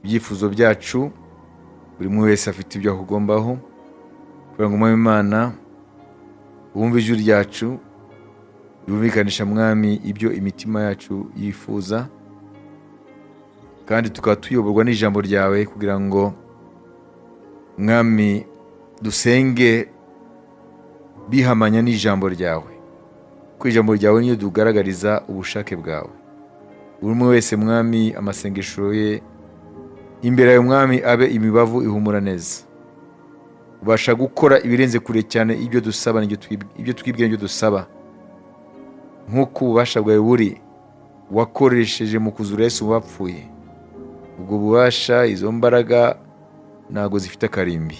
Ibyifuzo byacu, buri umwe wese afite ibyo akugombaho, kugira ngo, Mwami Imana, wumve ijwi ryacu yumvikanisha, Mwami, ibyo imitima yacu yifuza, kandi tukaba tuyoborwa n'ijambo ryawe, kugira ngo, Mwami, dusenge bihamanya n'ijambo ryawe, kuko ijambo ryawe niyo tugaragariza ubushake bwawe. Buri umwe wese, Mwami, amasengesho ye imbere yawe, Mwami, abe imibavu ihumura neza. Ubasha gukora ibirenze kure cyane ibyo dusaba n'ibyo ibyo twibwira n'ibyo dusaba, nk'uko ububasha bwawe buri wakoresheje mu kuzura Yesu mu bapfuye. Ubwo bubasha, izo mbaraga ntabwo zifite akarimbi,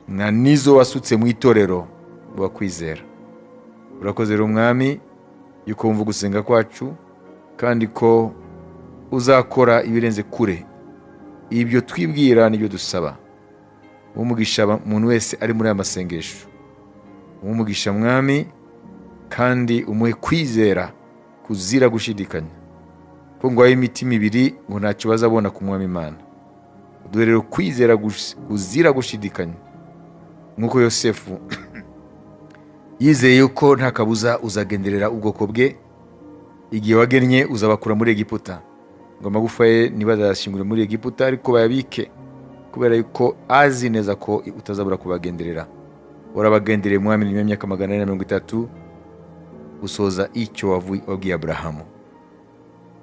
nka nizo wasutse mu itorero wakwizera. Urakoze rero, Mwami, yuko wumva gusenga kwacu, kandi ko uzakora ibirenze kure ibyo twibwira n'ibyo dusaba. Umugisha umuntu wese ari muri aya masengesho, umugisha, Mwami, kandi umuhe kwizera kuzira gushidikanya, ko ngo imitima ibiri ngo ntacyo bazabona ku Mwami Imana. Uduhe rero kwizera kuzira gushidikanya, nk'uko Yosefu yizeye yuko nta kabuza uzagenderera ubwoko bwe igihe wagennye, uzabakura muri Egiputa, ngo amagufa ye ntibazayashyingure muri Egiputa, ariko bayabike, kubera yuko azi neza ko utazabura kubagenderera. Warabagendereye, Mwami, nyuma y'imyaka 430, gusoza icyo wabwiye Aburahamu.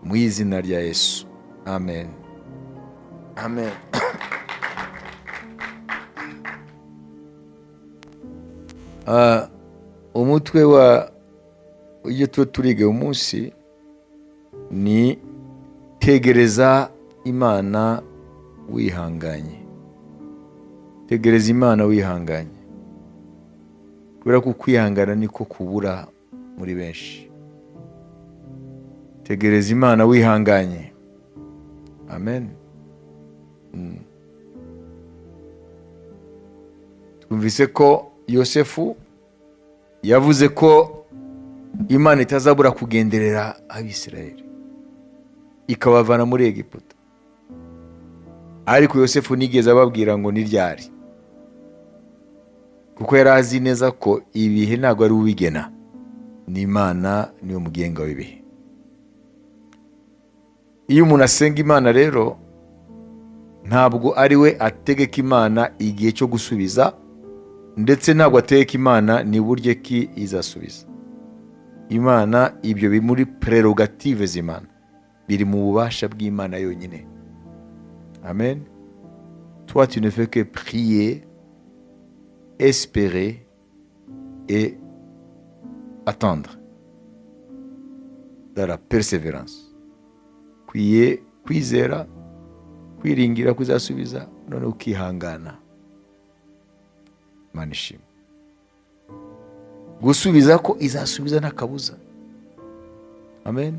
Mu izina rya Yesu, amen, amen. Umutwe wa ibyo tuba turiga uyu munsi ni "Tegereza Imana wihanganye". Tegereza Imana wihanganye, kubera ko kwihangana niko kubura muri benshi. Tegereza Imana wihanganye, amen. Twumvise ko Yosefu yavuze ko Imana itazabura kugenderera Abisirayeli ikabavana muri Egiputa, ariko Yosefu nigeze ababwira ngo ni ryari, kuko yari azi neza ko ibihe ntabwo ari ubigena, ni Imana, niyo mugenga w'ibihe. Iyo umuntu asenga Imana rero, ntabwo ari we ategeka Imana igihe cyo gusubiza, ndetse ntabwo ategeka Imana ni buryo ki izasubiza. Imana, ibyo biri muri prérogatives z'Imana, biri mu bubasha bw'Imana yonyine, amen. Toi, tu ne fais que prier, espérer et attendre dans la persévérance. Kwiye kwizera, kwiringira kuzasubiza, none ukihangana. Imana ishimwe, gusubiza ko izasubiza nta kabuza, amen.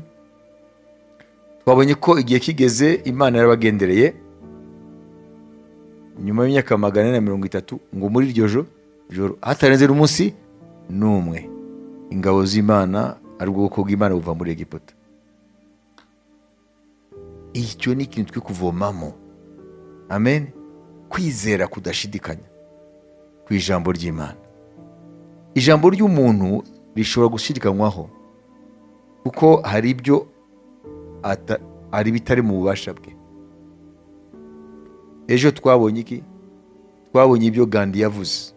Twabonye ko igihe kigeze Imana yarabagendereye nyuma y'imyaka 430, ngo muri iryo joro hatarenze n'umunsi n'umwe, ingabo z'Imana, ari ubwoko bw'Imana, buva muri Egiputa. Icyo ni ikintu twe kuvomamo, amen, kwizera kudashidikanya ku ijambo ry'Imana. Ijambo ry'umuntu rishobora gushidikanywaho, kuko hari ibyo hari ibitari mu bubasha bwe. Ejo twabonye iki? Twabonye ibyo Gandhi yavuze,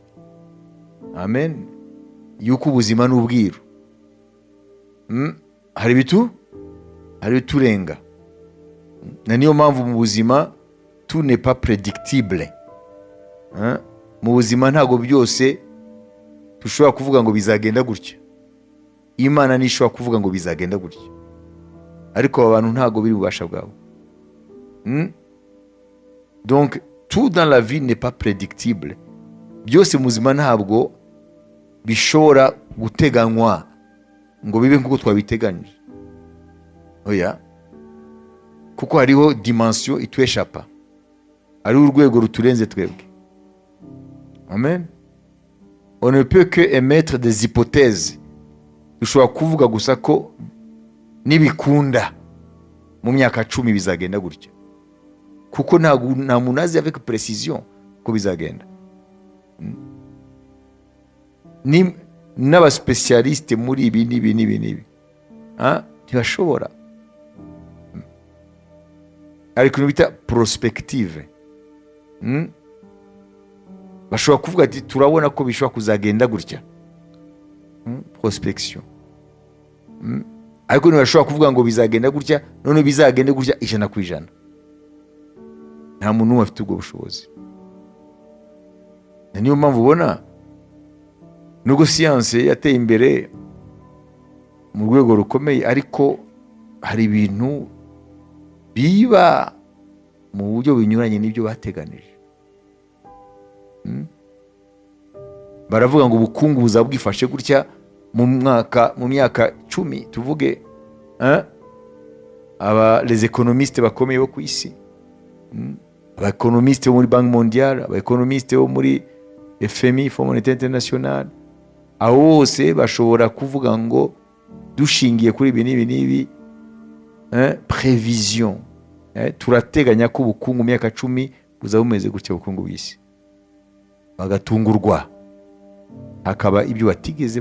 amen, yuko ubuzima ni ubwiru. Hari ibiturenga, na niyo mpamvu mu buzima tout n'est pas prédictible. Hein? Mu buzima ntabwo byose dushobora kuvuga ngo bizagenda gutya. Imana ntishobora kuvuga ngo bizagenda gutya, ariko aba bantu ntabwo biri bubasha bwabo. Donc tout dans la vie n'est pas prédictible. Byose mu buzima ntabwo bishobora guteganywa ngo bibe nk'uko twabiteganyije, oya, kuko hariho dimension itweshapa, hariho urwego ruturenze twebwe, amen. On ne peut que émettre des hypothèses. Dushobora kuvuga gusa ko nibikunda mu myaka 10 bizagenda gutya. Kuko nta muntu azi avec précision ko bizagenda. N'abaspécialistes muri ibi n'ibi n'ibi n'ibi, ah, ntibashobora. Hari ikintu bita prospective. Bashobora kuvuga ati: "Turabona ko bishobora kuzagenda gutya." Prospection. Ariko ntibashobora kuvuga ngo bizagenda gutya, none bizagende gutya 100%. Nta muntu n'umwe afite ubwo bushobozi. Na niyo mpamvu ubona nubwo siyanse yateye imbere mu rwego rukomeye, ariko hari ibintu biba mu buryo bunyuranye n'ibyo bateganije. Baravuga ngo ubukungu buzaba bwifashe gutya mu myaka 10, tuvuge, hein? Aba les économistes bakomeye bo ku isi, Aba économistes bo muri Banque mondiale, aba économistes bo muri FMI, Fonds monétaire international, abo bose bashobora kuvuga ngo dushingiye kuri ibi n'ibi n'ibi, hein, prévision, hein, turateganya ko ubukungu mu myaka 10 buzaba bumeze gutya, ubukungu bw'isi. Bagatungurwa, hakaba ibyo batigeze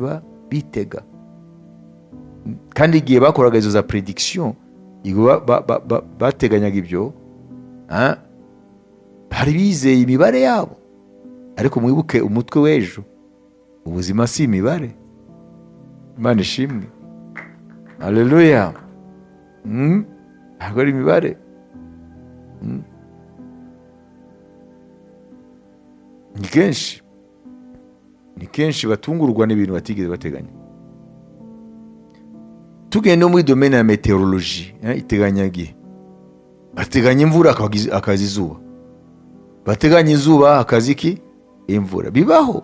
bitega. Kandi igihe bakoraga izo za prédiction, igihe bateganyaga ibyo, hein, bari bizeye imibare yabo. Ariko mwibuke umutwe w'ejo: ubuzima si imibare. Imana ishimwe, haleluya. Ntabwo ari imibare. Ni kenshi batungurwa n'ibintu batigeze bateganya. Tugenda no muri domaine ya météorologie, iteganyagihe, bateganya imvura, hakaza izuba, bateganya izuba, hakaza iki? Imvura. Bibaho.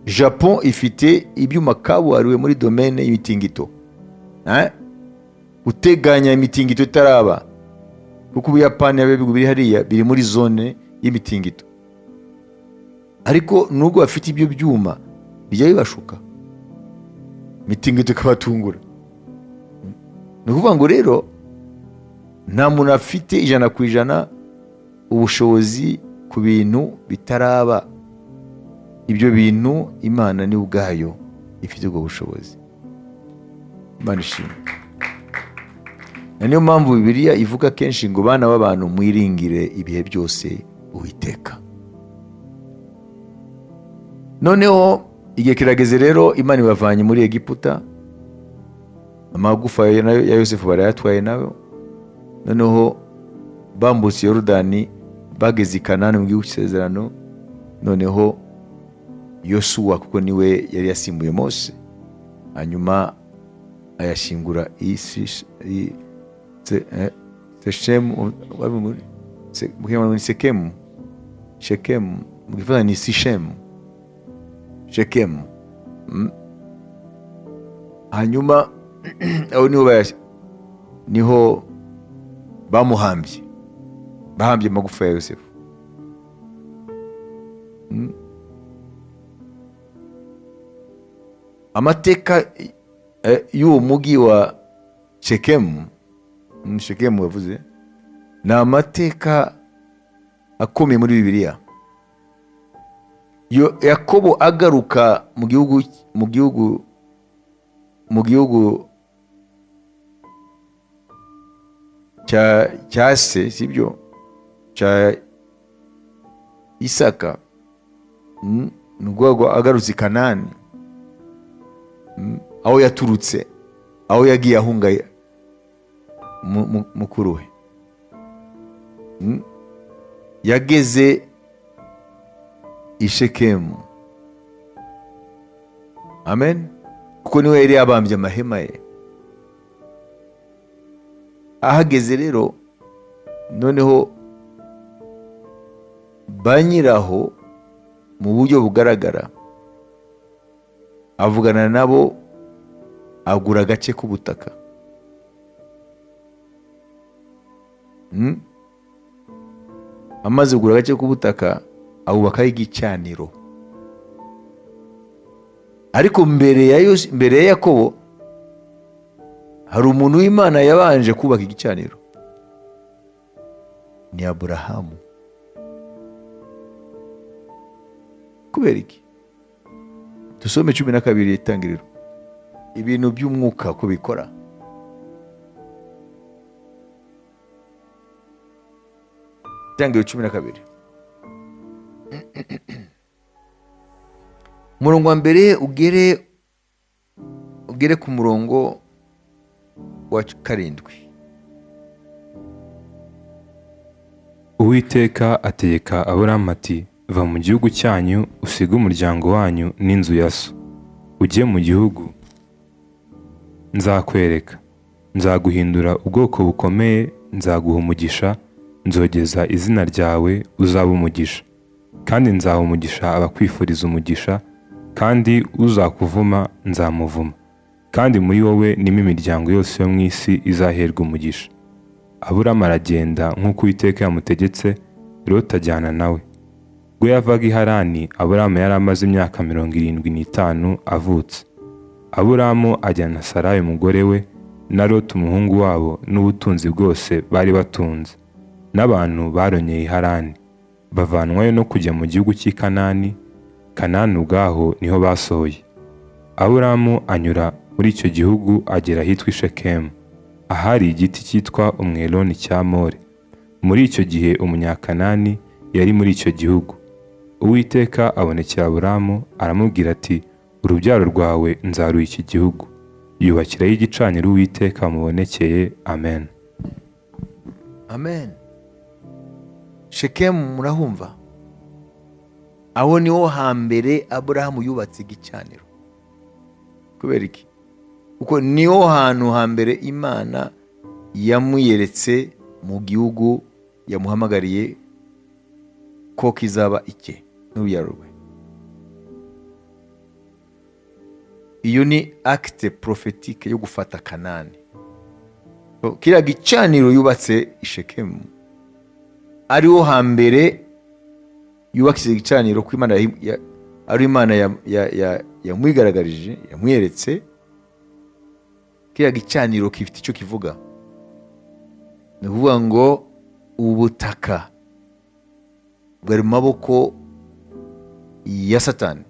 Japon ifite ibyuma kabuhariwe muri domaine y'imitingito, eh? Uteganya imitingito itaraba, kuko Ubuyapani, ibihugu biri hariya biri muri zone y'imitingito. Ariko nubwo bafite ibyo byuma, bijya bibashuka, imitingito ikabatungura. Ni ukuvuga ngo rero nta muntu afite 100% ubushobozi ku bintu bitaraba. Ibyo bintu Imana ni ubwayo ifite ubwo bushobozi. Imana ishimwe. Na niyo mpamvu Bibiliya ivuga kenshi ngo: "Bana b'abantu, mwiringire ibihe byose Uwiteka." Noneho igihe kirageze rero, Imana ibavanye muri Egiputa, amagufa ya Yosefu barayatwaye nayo. Noneho bambutse Yorodani, bageze i Kanani mu gihugu cy'isezerano. Noneho Yosuwa, kuko niwe yari yasimbuye Mose, hanyuma ayashyingura i Seshemu, mu Kinyarwanda ni Sekemu, Shekemu, mu Gifaransa ni Sishemu, Shekemu. Hanyuma aho niho niho bamuhambye, bahambye amagufa ya Yosefu. Amateka y'uwo mugi wa Shekemu, Shekemu yavuze, ni amateka akomeye muri Bibiliya. Yakobo agaruka mu gihugu cya se, sibyo, cya Isaka, ni ukuvuga ngo agarutse i Kanani, aho yaturutse, aho yagiye ahunga mukuru we, yageze i Shekemu, amen, kuko niwe yari yabambye amahema ye. Ahageze rero, noneho ba nyiraho mu buryo bugaragara avugana nabo, agura agace k'ubutaka. Amaze kugura agace k'ubutaka, awubakaho igicaniro. Ariko mbere ya Yakobo hari umuntu w'Imana yabanje kubaka igicaniro. Ni Aburahamu. Kubera iki? Dusome 12 Itangiriro, ibintu by'umwuka ko bikora. Itangiriro 12 umurongo wa mbere ugere ku murongo wa 7. Uwiteka ategeka Aburahamu ati: va mu gihugu cyanyu, usige umuryango wanyu n'inzu ya so, ujye mu gihugu nzakwereka. Nzaguhindura ubwoko bukomeye, nzaguha umugisha, nzogeza izina ryawe, uzaba umugisha. Kandi nzaha umugisha abakwifuriza umugisha, kandi uzakuvuma nzamuvuma. Kandi muri wowe nimo imiryango yose yo mu isi izaherwa umugisha. Aburahamu aragenda nk'uko Uwiteka yamutegetse, Loti ajyana nawe. Ubwo yavaga i Harani, Aburahamu yari amaze imyaka 75 avutse. Aburahamu ajyana Sarayi umugore we na Loti umuhungu wabo n'ubutunzi bwose bari batunze, n'abantu baronyeye i Harani, bavanwayo no kujya mu gihugu cy'i Kanani. Kanani ubwaho niho basohoye. Aburahamu anyura muri icyo gihugu agera ahitwa i Shekemu, ahari igiti cyitwa umweloni cya More. Muri icyo gihe Umunyakanani yari muri icyo gihugu. Uwiteka abonekera Aburahamu aramubwira ati: urubyaro rwawe nzaruha iki gihugu. Yubakirayo igicaniro Uwiteka amubonekeye. Amen. Amen. Shekemu murahumva? Aho niho hambere Aburahamu yubatse igicaniro. Kubera iki? Kuko niho hantu hambere Imana yamwiyeretse mu gihugu yamuhamagariye ko kizaba icye n'urubyaro rwe. Iyo ni acte prophétique yo gufata Kanani. Kiriya gicaniro yubatse i Shekemu ariho hambere yubakishije igicaniro ko Imana ari Imana yamwigaragarije, yamweretse. Kiriya gicaniro gifite icyo kivuga. Ni ukuvuga ngo ubutaka bwari mu maboko ya Satani,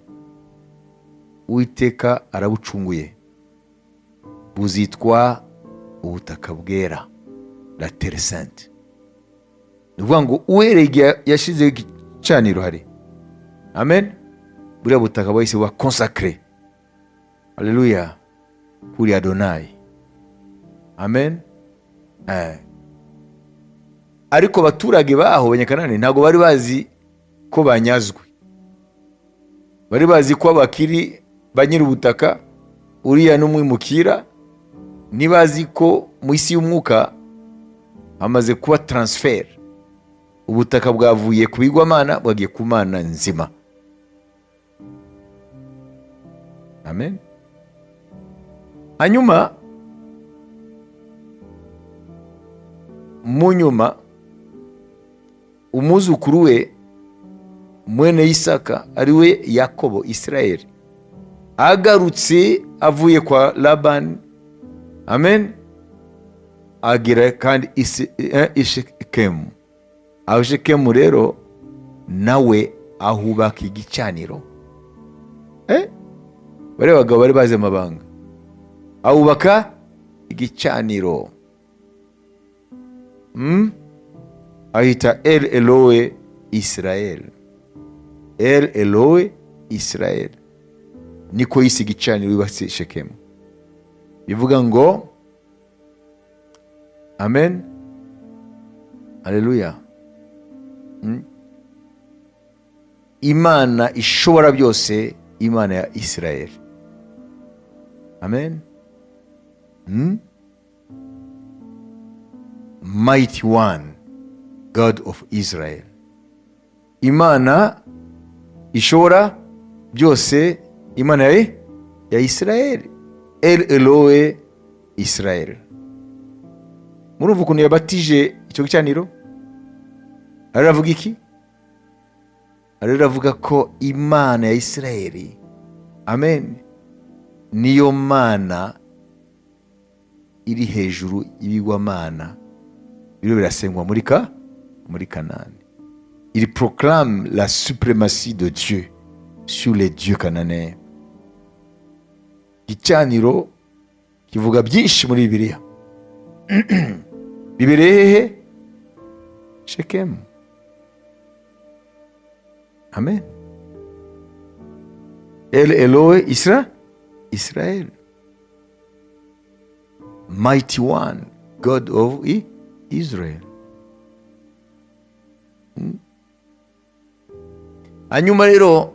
Uwiteka arabucunguye, buzitwa ubutaka bwera, la terre sainte. Ni ukuvuga ngo uhereye igihe yashyizeho igicaniro hari, amen, buriya butaka bwahise buba consacré, haleluya, kuri Adonai, amen. Ariko abaturage baho Abanyakanani ntabwo bari bazi ko banyazwe, bari bazi ko abakiri ba nyir'ubutaka, uriya n'umwimukira, ntibazi ko mu isi y'umwuka hamaze kuba transfer, ubutaka bwavuye ku bigwamana bwagiye ku mana nzima. Amen. Hanyuma mu nyuma umwuzukuru we mwene Isaka ari we Yakobo Israeli agarutse avuye kwa Labani, amen, agera kandi i Shekemu. Aho Shekemu rero nawe ahubaka igicaniro. Bari abagabo bari bazi amabanga. Ahubaka igicaniro. Ahita El Elohe Israel. El Elohe Israel. Niko yise igicaniro yubatse Shekemu. Bivuga ngo amen, haleluya. Imana ishobora byose, Imana ya Israel. Amen. Mighty one, God of Israel. Imana ishobora byose, Imana ya Israel. El Elohe Israel. Murumva ukuntu yabatije icyo gicaniro? Aravuga iki? Aravuga ko Imana ya Israel, amen, niyo mana iri hejuru y'ibigwamana biro birasengwa muri Muri Kanani. Il proclame la suprématie de Dieu sur les dieux cananéens. Igicaniro kivuga byinshi muri Bibiliya. Bibereye hehe? Shekemu. Amen. El Elohe Israel, Mighty One, God of Israel. Hanyuma rero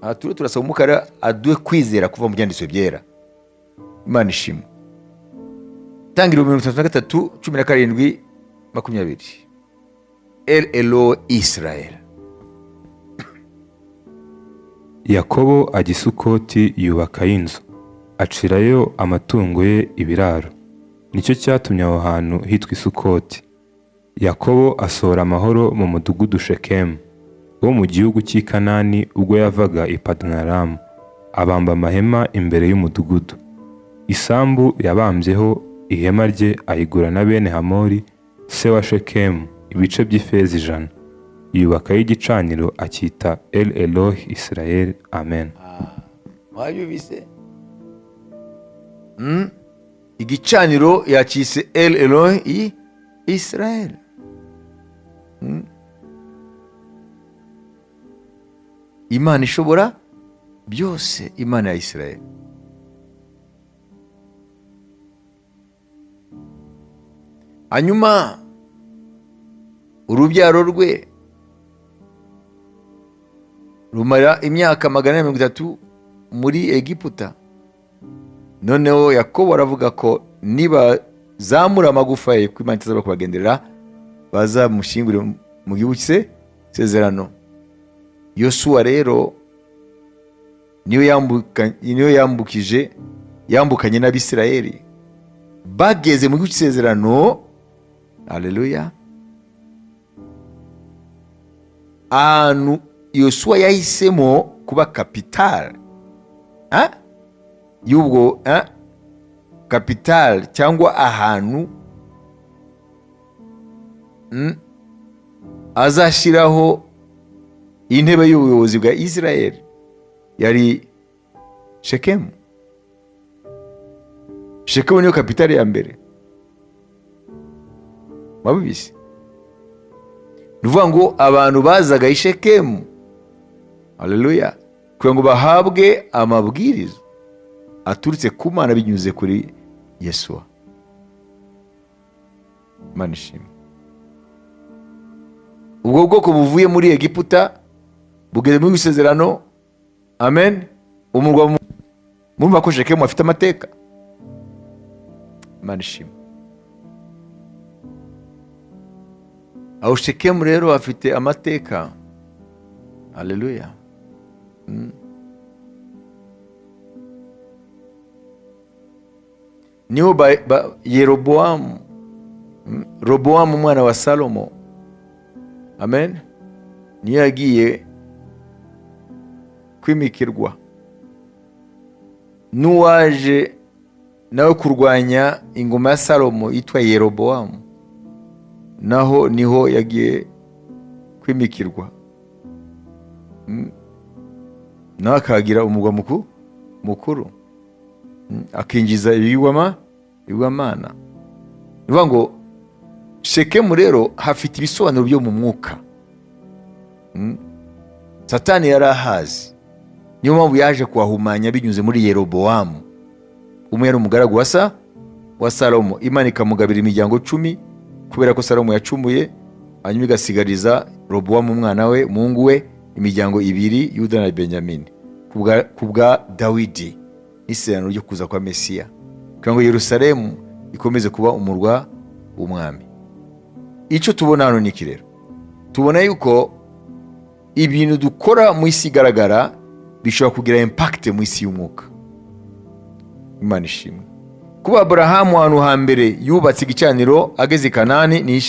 aha turiho turasaba Umwuka rero aduhe kwizera kuva mu byanditswe byera. Imana ishimwe. Tangiriro 33, 17, 20. El Elohe Israel. Yakobo ajya i Sukoti, yubakayo inzu, acirayo amatungo ye ibiraro. Nicyo cyatumye aho hantu hitwa Isukoti. Yakobo asohora amahoro mu mudugudu Shekemu wo mu gihugu cy'i Kanani ubwo yavaga i Padanaramu, abamba amahema imbere y'umudugudu. Isambu yabambyeho ihema rye ayigura na bene Hamori, se wa Shekemu, ibice by'ifeza 100. Yubakayo igicaniro, acyita El Elohi Israel. Amen. Wabyumvise? Igicaniro yacyise El Elohe Israel. Imana ishobora byose, Imana ya Israel. Hanyuma urubyaro rwe rumara imyaka 430 muri Egiputa. Noneho Yakobo aravuga ko nibazamura amagufa ye, ko Imana itazabura kubagenderera, bazamushyingure mu gihugu cye sezerano. Yosuwa rero niyo yambukanye n'Abisirayeli bageze mu gihugu cy'isezerano. Haleluya. Ahantu Yosuwa yahisemo kuba kapitale, ha? Y'ubwo, ha? Kapitale cyangwa ahantu, azashyiraho intebe y'ubuyobozi bwa Israel yari Shekemu. Shekemu niyo kapitale ya mbere. Wabibise? Ni ukuvuga ngo abantu bazaga i Shekemu, haleluya, kugira ngo bahabwe amabwiriza aturutse ku Mana binyuze kuri Yesuwa. Imana ishimwe. Ubwo bwoko buvuye muri Egiputa bugeze mu isezerano. Amen. Umurwa murumva ko Shekemu afite amateka. Imana ishimwe. Aho Shekemu rero afite amateka. Haleluya. Niho Yeroboamu, Roboamu umwana wa Salomo. Amen. Niyo yagiye kwimikirwa n'uwaje nawe kurwanya ingoma ya Salomo yitwa Yeroboamu, naho niho yagiye kwimikirwa. Nawe akagira umurwa mukuru. Akinjiza ibigwamana. Ni ukuvuga ngo Shekemu rero hafite ibisobanuro byo mu mwuka. Satani yari ahazi, niyo mpamvu yaje kuhahumanya binyuze muri Yerobowamu. Umwe yari umugaragu wa Salomo, Imana ikamugabira imiryango 10 kubera ko Salomo yacumuye, hanyuma igasigariza Robowamu umwana we, umuhungu we, imiryango 2, Yuda na Benyamini, kubwa Dawidi n'isezerano ryo kuza kwa Mesiya, kugira ngo Yerusalemu ikomeze kuba umurwa w'umwami. Icyo tubona hano ni iki rero? Tubona yuko ibintu dukora mu isi igaragara bishobora kugira impact mu isi y'umwuka. Imana ishimwe. Kuba Aburahamu ahantu hambere yubatse igicaniro ageze i Kanani ni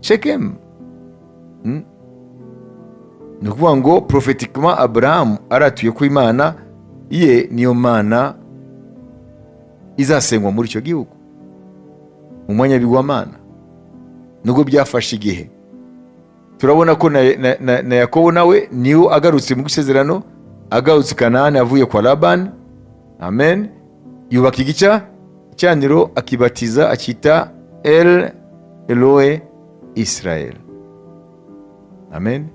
Shekemu. Ni ukuvuga ngo prophétiquement Aburahamu aratuye ko Imana ye niyo Mana izasengwa muri icyo gihugu mu mwanya w'ibigwamana. Nubwo byafashe igihe, turabona ko na Yakobo nawe niwe agarutse mu isezerano, agarutse i Kanani avuye kwa Labani, amen, yubaka igicaniro, akibatiza, akita El Elohe Israel, amen.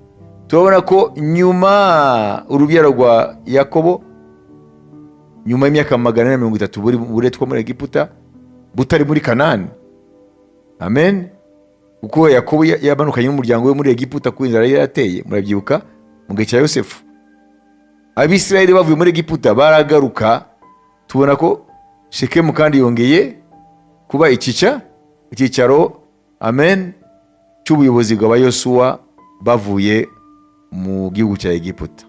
Turabona ko nyuma urubyaro rwa Yakobo, nyuma y'imyaka 430 buri buretwa muri Egiputa, butari muri Kanani, amen, kuko Yakobo yamanukanye n'umuryango we muri Egiputa kuko inzara yari yarateye, murabyibuka mu gihe cya Yosefu. Abisirayeli bavuye muri Egiputa baragaruka, tubona ko Shekemu kandi yongeye kuba icyicaro, amen, cy'ubuyobozi bwa Yosuwa bavuye mu gihugu cya Egiputa.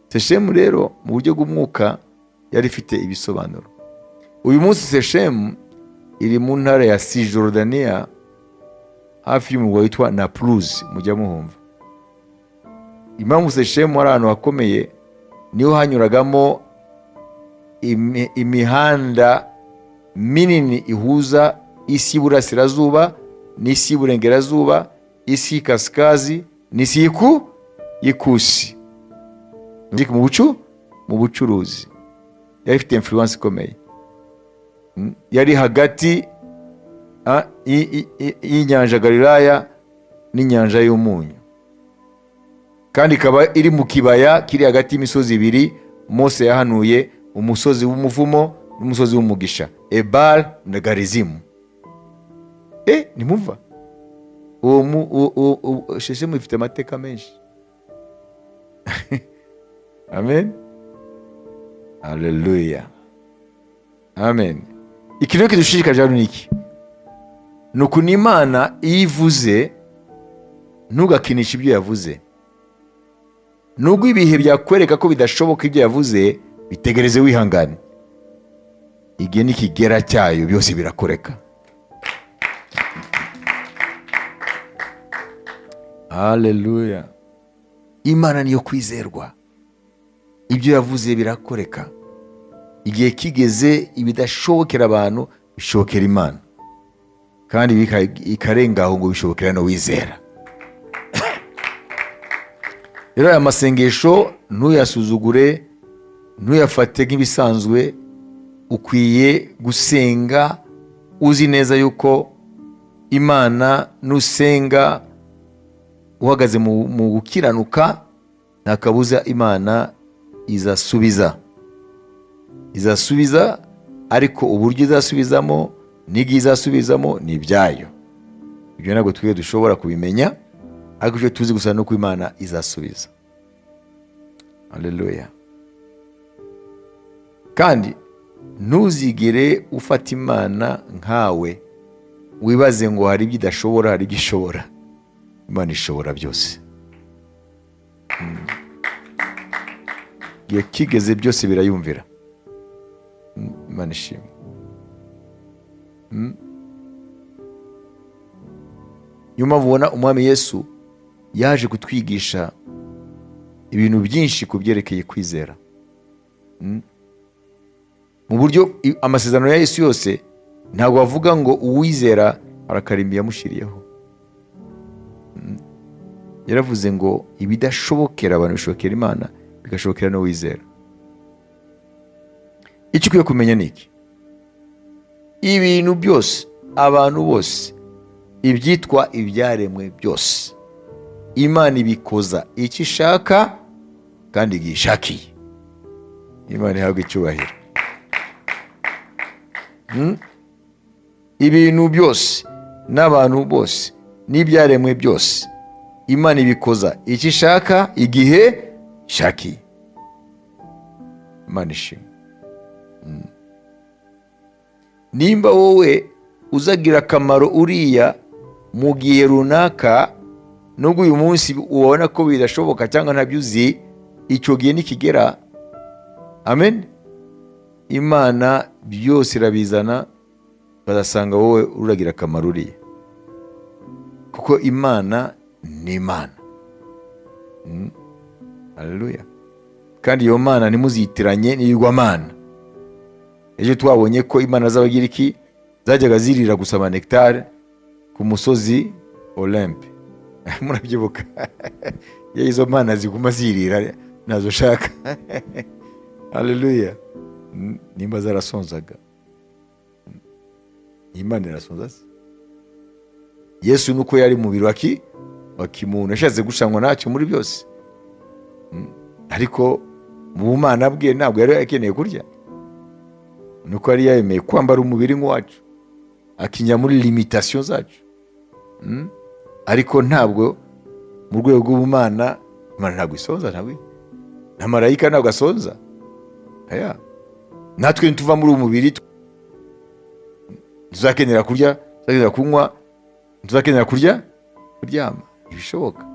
Seshemu rero mu buryo bw'umwuka yari ifite ibisobanuro. Uyu munsi Seshemu iri mu ntara ya Cisjordania, hafi y'umurwa witwa Napluzi, mujya muhumva. Impamvu Seshemu ari ahantu hakomeye, niho hanyuragamo imihanda minini ihuza isi y'Iburasirazuba n'isi y'Iburengerazuba, isi y'Ikasikazi n'isi y'Ikusi. Mu bucuruzi yari ifite influence ikomeye. Yari hagati y'inyanja Galilaya n'inyanja y'Umunyu, kandi ikaba iri mu kibaya kiri hagati y'imisozi ibiri Mose yahanuye, umusozi w'umuvumo n'umusozi w'umugisha, Ebal na Garizimu. Ntimuva uwo Sheshemu ifite amateka menshi, amen, haleluya, amen. Ikintu kidushishikaje hano ni iki? Ni ukuntu Imana iyo ivuze, ntugakinishe ibyo yavuze. Nubwo ibihe byakwereka ko bidashoboka, ibyo yavuze bitegereze wihangane. Igihe nikigera cyayo, byose birakoreka. Haleluya! Imana niyo kwizerwa, ibyo yavuze birakoreka. Igihe kigeze, ibidashobokera abantu bishobokera Imana, kandi ikarenga aho ngo bishobokera no wizera. Rero aya masengesho ntuyasuzugure, ntuyafate nk'ibisanzwe. Ukwiye gusenga uzi neza yuko Imana, nusenga uhagaze mu gukiranuka, nta kabuza Imana izasubiza, izasubiza. Ariko uburyo izasubizamo n'igihe izasubizamo ni ibyayo. Ibyo ntabwo twe dushobora kubimenya, ariko icyo tuzi gusa ni uko Imana izasubiza. Haleluya! Kandi ntuzigere ufata Imana nkawe, wibaze ngo hari ibyo idashobora, hari ibyo ishobora. Imana ishobora byose. Igihe kigeze byose birayumvira. Imana ishimwe. Niyo mpamvu ubona Umwami Yesu yaje kutwigisha ibintu byinshi ku byerekeye kwizera. Mu buryo amasezerano ya Yesu yose ntabwo bavuga ngo uwizera arakarimbi yamushyiriyeho. Yaravuze ngo ibidashobokera abantu bishobokera Imana, bigashobokera n'uwizera. Icyo ukwiye kumenya ni iki: ibintu byose, abantu bose, ibyitwa ibyaremwe byose, Imana ibikoza icyo ishaka kandi igihe ishakiye. Imana ihabwa icyubahiro. Ibintu byose n'abantu bose n'ibyaremwe byose, Imana ibikoza icyo ishaka igihe ishakiye. Imana ishimwe. Nimba wowe uzagira akamaro uriya mu gihe runaka, nubwo uyu munsi ubona ko bidashoboka cyangwa ntabyo uzi, icyo gihe nikigera, amen, Imana byose irabizana, bazasanga wowe uragira akamaro uriya, kuko Imana ni Imana. Haleluya! Kandi iyo Mana ntimuzitiranye n'ibigwamana. Ejo twabonye ko Imana z'Abagiriki Zajyaga zirira gusa ama nectar ku musozi Olympe. Murabyibuka? Iyo izo mana ziguma zirira, nazo ushaka. Haleluya! Nimba zarasonzaga, Imana irasonza se? Yesu nuko yari mu mubiri wa kimuntu, yashatse gushanywa ntacyo muri byose. Ariko mu bumana bwe ntabwo yari akeneye kurya. Nuko yari yemeye kwambara umubiri nk'uwacu, akinjira muri limitation zacu. Ariko ntabwo mu rwego rw'ubumana, Imana ntabwo isonza, ntabwo na marayika ntabwo asonza. Aya natwe nituva muri uyu mubiri, tuzakenera kurya, tuzakenera kunywa, tuzakenera kurya, kuryama, ibishoboka.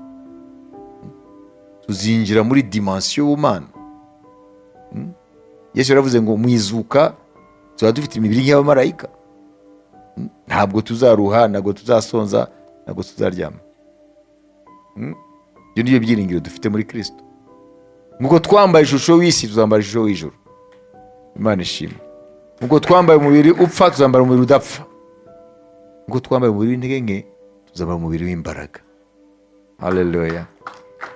Tuzinjira muri dimension y'ubumana. Yesu yaravuze ngo mu izuka tuzaba dufite imibiri nk'iy'abamarayika. Ntabwo tuzaruha, ntabwo tuzasonza, ntabwo tuzaryama. Ibyo ni byo byiringiro dufite muri Kirisito. Nk'uko twambaye ishusho w'isi, tuzambara ishusho w'ijuru. Imana ishimwe. Nk'uko twambaye umubiri upfa, tuzambara umubiri udapfa. Nk'uko twambaye umubiri w'intege nke, tuzambara umubiri w'imbaraga. Haleluya!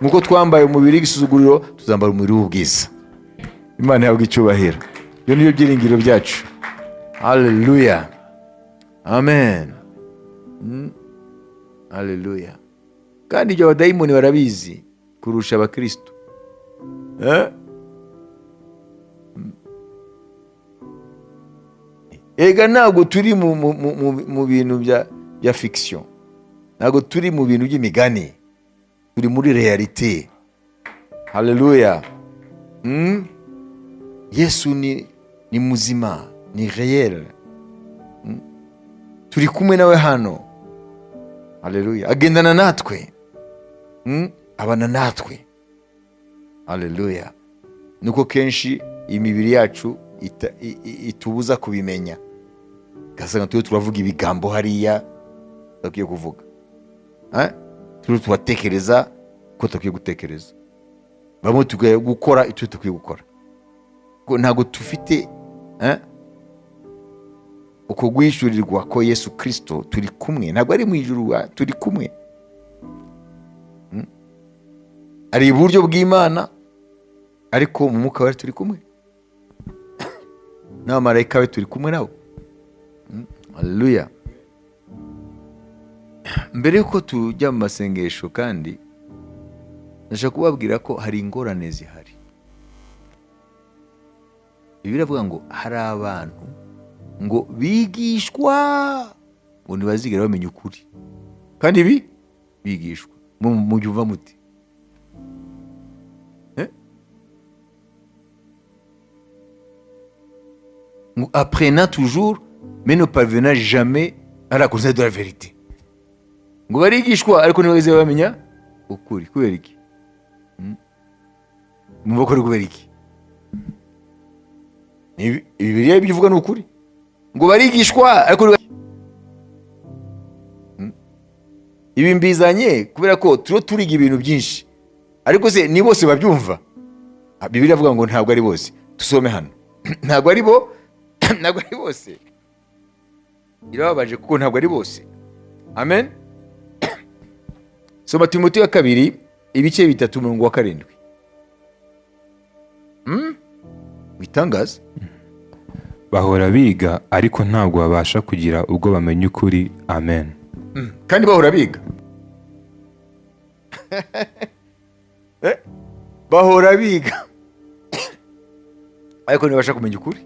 Nk'uko twambaye umubiri w'igisuzuguriro, tuzambara umubiri w'ubwiza. Imana ihabwa icyubahiro. Ibyo ni byo byiringiro byacu. Haleluya, amen. Haleluya! Kandi ibyo abadayimoni barabizi kurusha abakristo. Eh? Ega ntabwo turi mu bintu bya fiction, ntabwo turi mu bintu by'imigani, turi muri réalité. Haleluya! Yesu ni muzima, ni réel. Turi kumwe nawe hano. Haleluya! Agendana natwe. Abana natwe. Haleluya! Nuko kenshi imibiri yacu itubuza kubimenya, ugasanga turiho turavuga ibigambo hariya tudakwiye kuvuga. Eh? Turiho turatekereza ko tudakwiye gutekereza, bamwe tukwiye gukora icyo dukwiye gukora. Ko ntabwo dufite, eh, uko guhishurirwa ko Yesu Kirisito turi kumwe. Ntabwo ari mu ijuru, turi kumwe. Ari iburyo bw'Imana, ariko mu mwuka we turi kumwe n'abamarayika be, turi kumwe nabo. Haleluya! Mbere y'uko tujya mu masengesho, kandi ndashaka kubabwira ko hari ingorane zihari. Bibiliya iravuga ngo hari abantu ngo bigishwa, ngo ntibazigera bamenya ukuri, kandi ibi bigishwa. Mubyumva muti? Eh? Ngo apprenant toujours mais ne parvenant jamais à la connaissance de la vérité. Ngo barigishwa, ariko ntibazigera bamenya ukuri. Kubera iki? Mwumva ko ari kubera iki? Bibiliya ibyo ivuga ni ukuri. Ngo barigishwa, ariko Ibi mbizanye kubera ko turiho turiga ibintu byinshi, ariko se ni bose babyumva? Bibiliya ivuga ngo ntabwo ari bose. Tusome hano. Ntabwo ari bo, ntabwo ari bose. Irababaje kuko ntabwo ari bose. Amen. Soma Timoteyo wa kabiri, ibice 3, umurongo wa 7. Bitangaza. Bahora biga, ariko ntabwo babasha kugira ubwo bamenya ukuri. Amen. Kandi bahora biga. Bahora biga, ariko ntibabasha kumenya ukuri.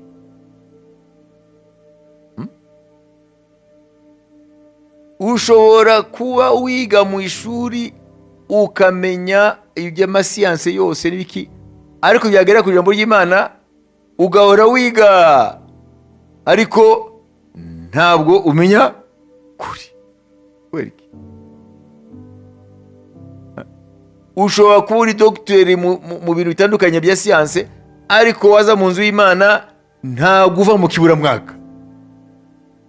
Ushobora kuba wiga mu ishuri, ukamenya iby'amasiyanse yose n'ibiki, ariko byagera ku ijambo ry'Imana ugahora wiga, ariko ntabwo umenya kuri. Kubera iki? Ushobora kuba uri dogiteri mu bintu bitandukanye bya siyanse, ariko waza mu nzu y'Imana ntabwo uva mu kiburamwaka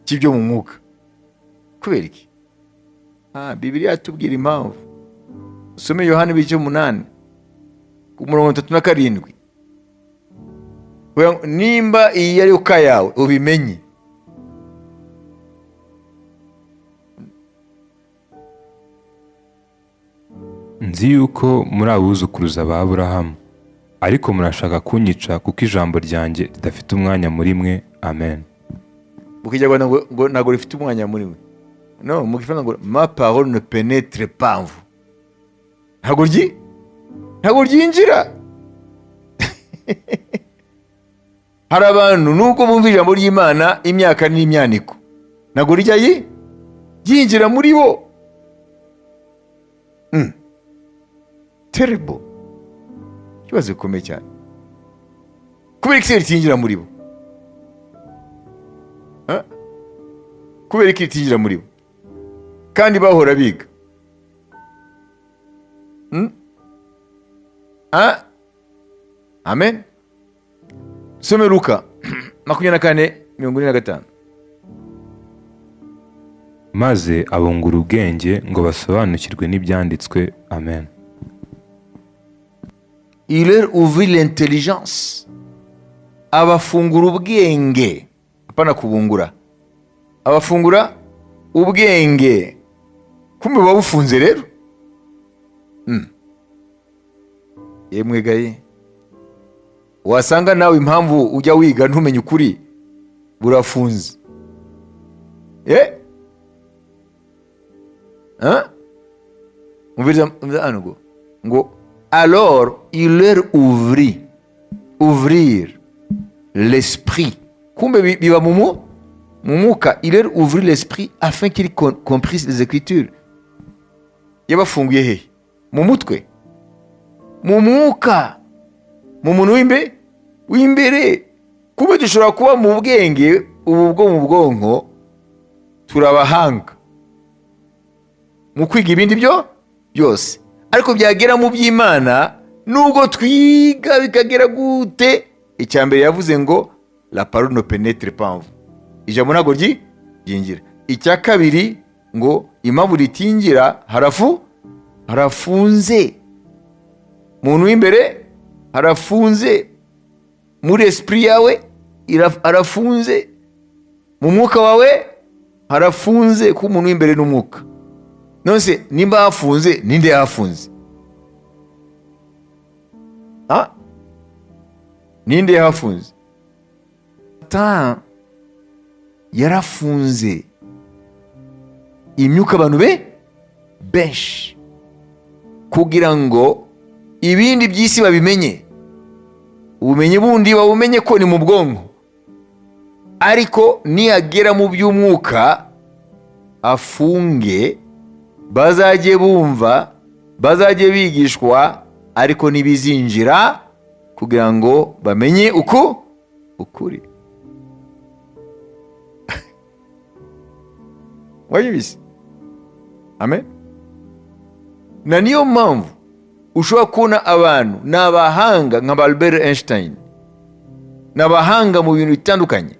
cy'ibyo mu mwuka. Kubera iki? Bibiliya yatubwira impamvu. Usome Yohani ibice 8, ku murongo 37. Nimba iyi ari uka yawe, ubimenye. Nzi yuko muri abuzukuruza ba Aburahamu, ariko murashaka kunyica kuko ijambo ryanjye ridafite umwanya muri mwe. Amen. Mu Kinyarwanda ngo ntabwo rifite umwanya muri we. No mu Gifaransa ngo "ma parole ne pénètre pas en vous". Ntabwo ryinjira. Hari abantu nubwo bumva ijambo ry'Imana imyaka n'imyaniko, ntabwo rijya ryinjira muri bo. Terrible, ikibazo gikomeye cyane. Kubera iki se ritinjira muri bo? Huh? Kubera iki ritinjira muri bo kandi bahora biga? Ah? Amen. Some Luka 24:45. Maze abungura ubwenge ngo basobanukirwe n'ibyanditswe. Amen. Il leur ouvrit l'intelligence, abafungura ubwenge. Apana kubungura, abafungura ubwenge. Kumbe buba bufunze rero. Yemwe gaye, wasanga nawe impamvu ujya wiga ntumenye ukuri, burafunze. Eh? Hein? Umviriza hano ngo alors il leur ouvrit, ouvrir l'esprit. Kumbe biba mu mwuka. Il leur ouvrit l'esprit afin qu'ils comprissent les Écritures. Yabafunguye hehe? Mu mutwe? Mu mwuka, mu muntu w'imbere. Kumbe dushobora kuba mu bwenge ubu bwo mu bwonko turabahanga mu kwiga ibindi byo byose, ariko byagera mu by'Imana, nubwo twiga bikagera gute, icya mbere yavuze ngo "la parole ne pénètre pas en vous", ijambo ntabwo ryinjira. Icya kabiri ngo impamvu ritinjira, harafunze muntu w'imbere, harafunze muri esprit yawe, harafunze mu mwuka wawe, harafunze, kuko umuntu w'imbere n'umwuka. None se nimba hafunze, ninde yahafunze? Ah? Ninde yahafunze? Satan yarafunze imyuka abantu be benshi kugira ngo ibindi by'isi babimenye, ubumenyi bundi babumenye ko ni mu bwonko, ariko niyagera mu by'umwuka afunge. Bazajye bumva, bazajye bigishwa, ariko ntibizinjira kugira ngo bamenye uko ukuri. Wabizi? Amen. Na niyo mpamvu ushobora kubona abantu ni abahanga nka ba Albert Einstein, ni abahanga mu bintu bitandukanye,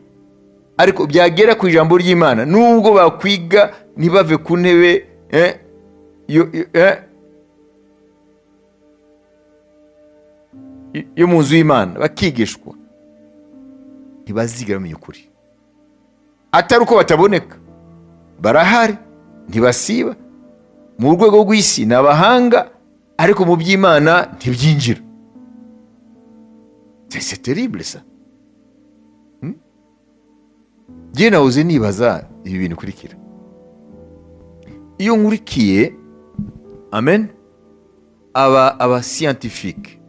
ariko byagera ku ijambo ry'Imana, nubwo bakwiga ntibave ku ntebe yo mu nzu y'Imana bakigishwa, ntibazigera bamenya ukuri. Atari uko bataboneka, barahari, ntibasiba. Mu rwego rw'isi ni abahanga, ariko mu by'Imana ntibyinjira. C'est terrible ça. Njye nahoze nibaza ibi bintu bikurikira iyo nkurikiye, amen, aba scientifique,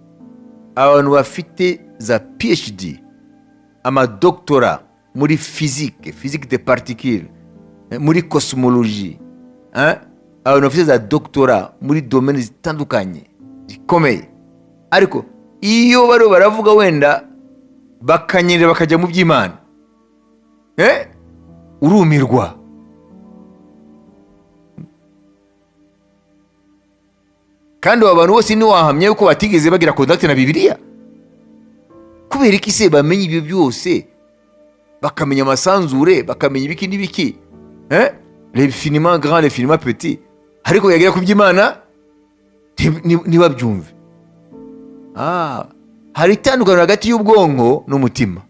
abantu bafite za PhD, amadoktora muri physique, physique de particules, muri cosmologie, hein? Abantu bafite za doctorat muri domaine zitandukanye zikomeye, ariko iyo bariho baravuga wenda bakanyerera bakajya mu by'Imana, urumirwa. Kandi abo bantu bose ntiwahamya yuko batigeze bagira contact na Bibiliya. Kubera iki se bamenya ibyo byose, bakamenya amasanzure, bakamenya ibiki n'ibiki, l'infiniment grand, l'infiniment petit, ariko yagera ku by'Imana ntibabyumve? Hari itandukaniro hagati y'ubwonko n'umutima.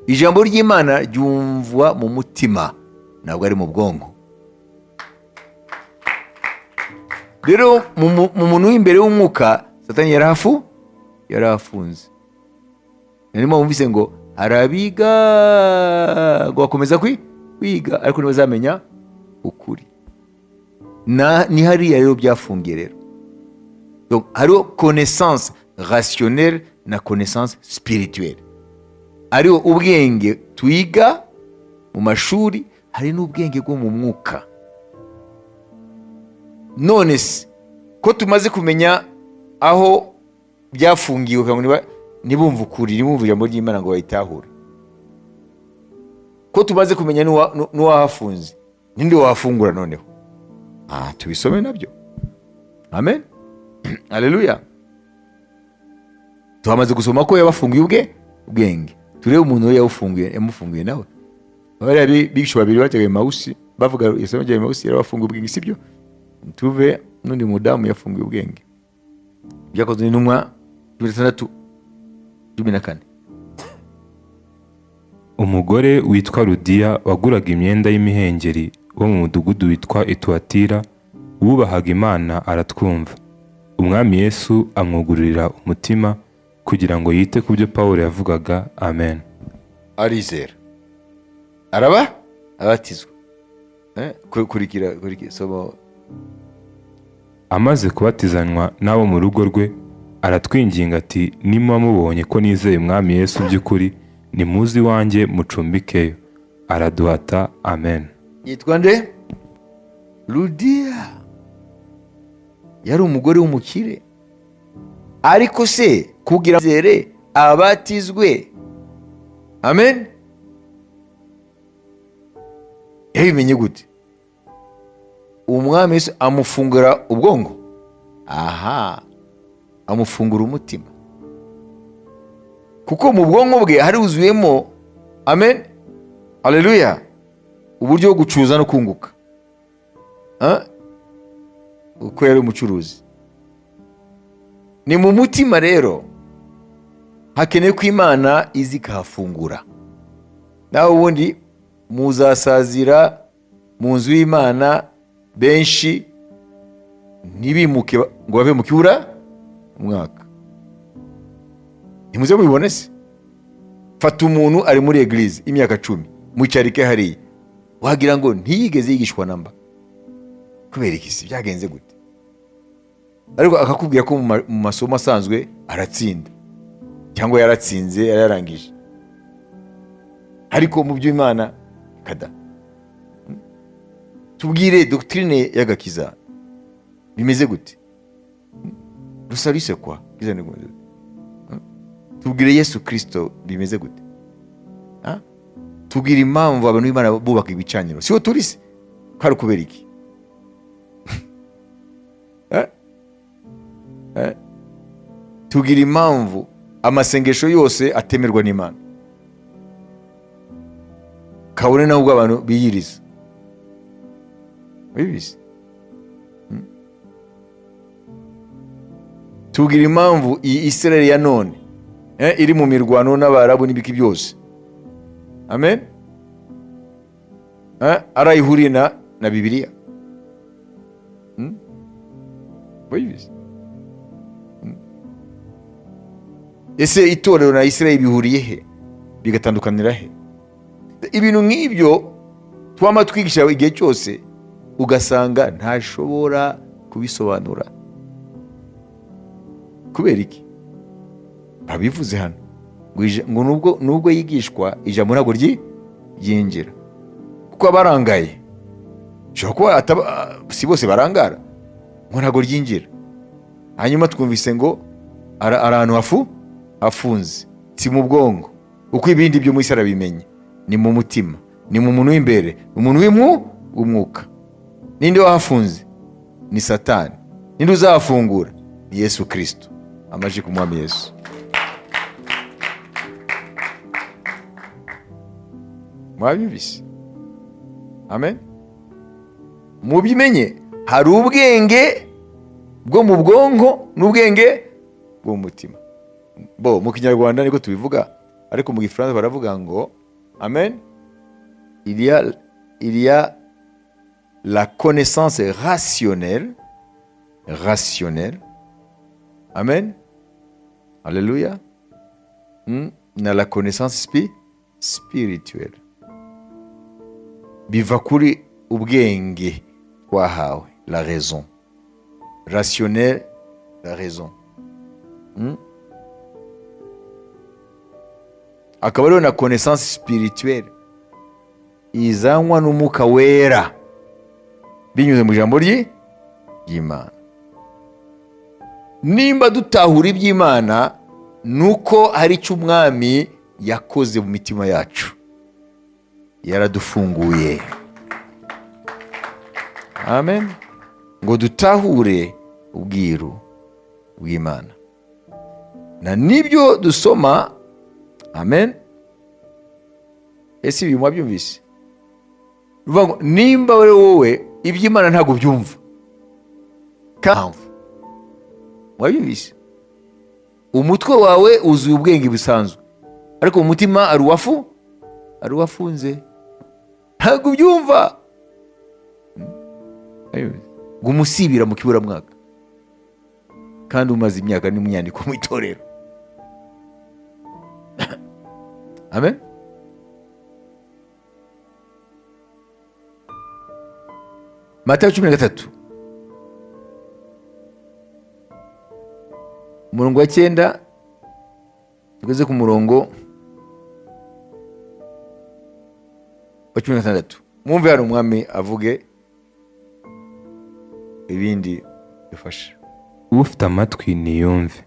Ijambo ry'Imana ryumvwa mu mutima, ntabwo ari mu bwonko. Rero mu muntu w'imbere w'umwuka, Satani yarahafunze. Niyo mpamvu wumvise ngo arabiga, ngo bakomeza kwiga, ariko ntibazamenya ukuri. Ni hariya rero byafungiye rero. Donc hariho connaissance rationnelle na connaissance spirituelle, hariho ubwenge twiga mu mashuri, hari n'ubwenge bwo mu mwuka. None se ko tumaze kumenya aho byafungiwe, kugira ngo ntibumve ukuri, ntibumve ijambo ry'Imana ngo bayitahure, ko tumaze kumenya n'uwahafunze, ninde wahafungura noneho? Tubisome nabyo. Amen, aleluya. Tuhamaze gusoma ko yabafunguye ubwenge. Turebe umuntu we yawufunguye, yamufunguye nawe. Bariya bigisha babiri bajyaga Emawusi, bavuga isomo rya Emawusi, yarabafunguye ubwenge, sibyo? Tuve n'undi mudamu yafunguye ubwenge. Byakozwe n'Intumwa 16:14. Umugore witwa Ludiya waguraga imyenda y'imihengeri, wo mu mudugudu witwa Ituwatira, wubahaga Imana, aratwumva. Umwami Yesu amwugururira umutima kugira ngo yite ku byo Pawulo yavugaga. Amen. Arizera, araba abatizwa. Kurikira somo. Amaze kubatizanwa n'abo mu rugo rwe, aratwinginga ati: "Nimuba mubonye ko nizeye Umwami Yesu by'ukuri, nimuze iwanjye mucumbikeyo." Araduhata. Amen. Yitwa nde? Ludiya. Yari umugore w'umukire, ariko se kugira zere abatizwe, amen, yabimenye gute? Umwami Yesu amufungura ubwonko, aha amufungura umutima, kuko mu bwonko bwe haruzuyemo, amen, aleluya, uburyo bwo gucuruza no kunguka. Uko yari umucuruzi. Ni mu mutima rero hakeneye ko Imana izi ikahafungura. Nawe ubundi muzasazira mu nzu y'Imana, benshi ntibimuke ngo bave mu kibura umwaka. Ntimuze mubibone se? Fata umuntu ari muri église imyaka 10, mucyarike hariya, wagira ngo ntiyigeze yigishwa namba. Kubera iki se? Byagenze gute? Ariko akakubwira ko mu masomo asanzwe aratsinda, cyangwa yaratsinze, yararangije, ariko mu by'Imana kada. Tubwire doctrine y'agakiza bimeze gute? Le salut, c'est quoi? Tubwire Yesu Kirisito bimeze gute? Tubwire impamvu abantu b'Imana bubaka ibicaniro. Siho turi se? Ko ari ukubera iki? Eh? Eh? Tubwire impamvu amasengesho yose atemerwa n'Imana, kabone naho ubwo abantu biyiriza bibizi. Tubwire impamvu iyi Israel ya none iri mu mirwano n'Abarabu n'ibiki byose, amen, arayihuriye na Bibiliya. Bibizi. Ese itorero na Israel bihuriye he, bigatandukanira he? Ibintu nk'ibyo twama twigisha igihe cyose, ugasanga ntashobora kubisobanura. Kubera iki? Babivuze hano ngo nubwo yigishwa ijambo, ntabwo ryinjira, kuko abarangaye. Ushobora kuba si bose barangara, ngo ntabwo ryinjira. Hanyuma twumvise ngo ari ahantu hafunze, si mu bwonko, uko ibindi byo mu isi arabimenya. Ni mu mutima, ni mu muntu w'imbere, umuntu w'umwuka. Ninde wahafunze? Ni Satani. Ninde uzahafungura? Ni Yesu Kirisito. Amaji ku Mwami Yesu. Mwabyumvise? Amen. Mubimenye, hari ubwenge bwo mu bwonko n'ubwenge bwo mu mutima. Bo mu Kinyarwanda niko tubivuga, ariko mu Gifaransa baravuga ngo, amen, il y a la connaissance rationnelle. Rationnelle, amen, alléluia. Na la connaissance spirituelle biva kuri ubwenge twahawe, la raison rationnelle, la raison. Akaba ariyo na connaissance spirituelle izanwa n'Umwuka Wera binyuze mu ijambo ry'Imana. Nimba dutahura iby'Imana, ni uko hari icyo Umwami yakoze mu mitima yacu, yaradufunguye, amen, ngo dutahure ubwiru bw'Imana na nibyo dusoma, amen. Ese ibi mwabyumvise? Ni ukuvuga ngo nimba rero wowe iby'Imana ntabwo ubyumva, mpamvu mwabyumvise, umutwe wawe wuzuye ubwenge busanzwe, ariko mu mutima ari uwafunze, ntabwo ubyumva, ngo umusibira mu kiburamwaka kandi umaze imyaka n'imyandiko mu itorero, amen. Matayo 13, umurongo wa 9 tugeze ku murongo wa 16. Mwumve hano Umwami avuge ibindi bifasha. Ufite amatwi niyumve.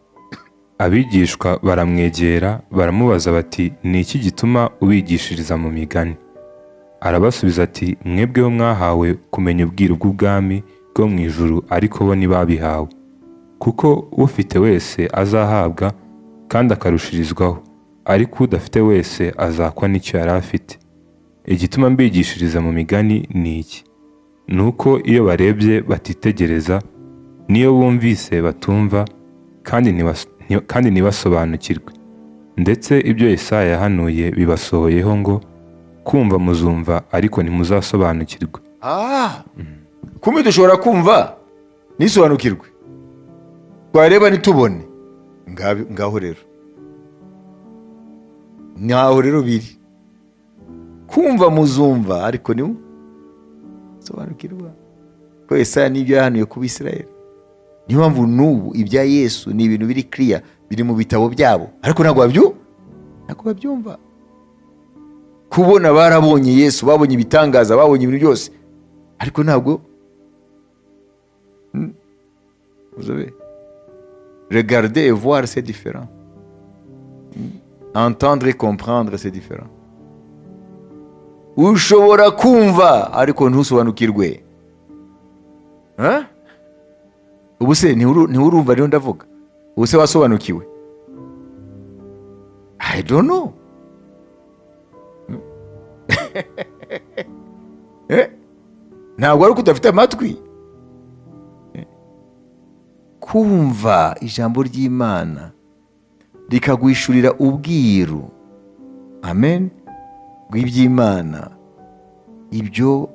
Abigishwa baramwegera baramubaza bati: "Ni iki gituma ubigishiriza mu migani?" Arabasubiza ati: "Mwebweho mwahawe kumenya ubwiru bw'ubwami bwo mu ijuru, ariko bo ntibabihawe. Kuko ufite wese azahabwa kandi akarushirizwaho, ariko udafite wese azakwa n'icyo yari afite. Igituma mbigishiriza mu migani ni iki: ni uko iyo barebye batitegereza, n'iyo bumvise batumva, kandi ntibasobanukirwe. Ndetse ibyo Yesaya yahanuye bibasohoyeho ngo: kumva muzumva ariko ntimuzasobanukirwe." Kumbe dushobora kumva ntisobanukirwe, twareba ntitubone. Ngaho rero, ntaho rero biri. Kumva muzumva ariko ntimusobanukirwa, ko Yesaya n'ibyo yahanuye ku Bisirayeli. Niyo mpamvu n'ubu ibya Yesu ni ibintu biri clear, biri mu bitabo byabo, ariko ntabwo babyumva. Kubona barabonye Yesu, babonye ibitangaza, babonye ibintu byose, ariko ntabwo. Vous savez, regarder et voir, c'est différent. Entendre et comprendre, c'est différent. Ushobora kumva ariko ntusobanukirwe. Hein? Ubu se ntiwurumva rero ndavuga, ubu se wasobanukiwe? I don't know. Ntabwo ari uko udafite amatwi. Kumva ijambo ry'Imana rikagwishurira ubwiru, amen, bw'iby'Imana, ibyo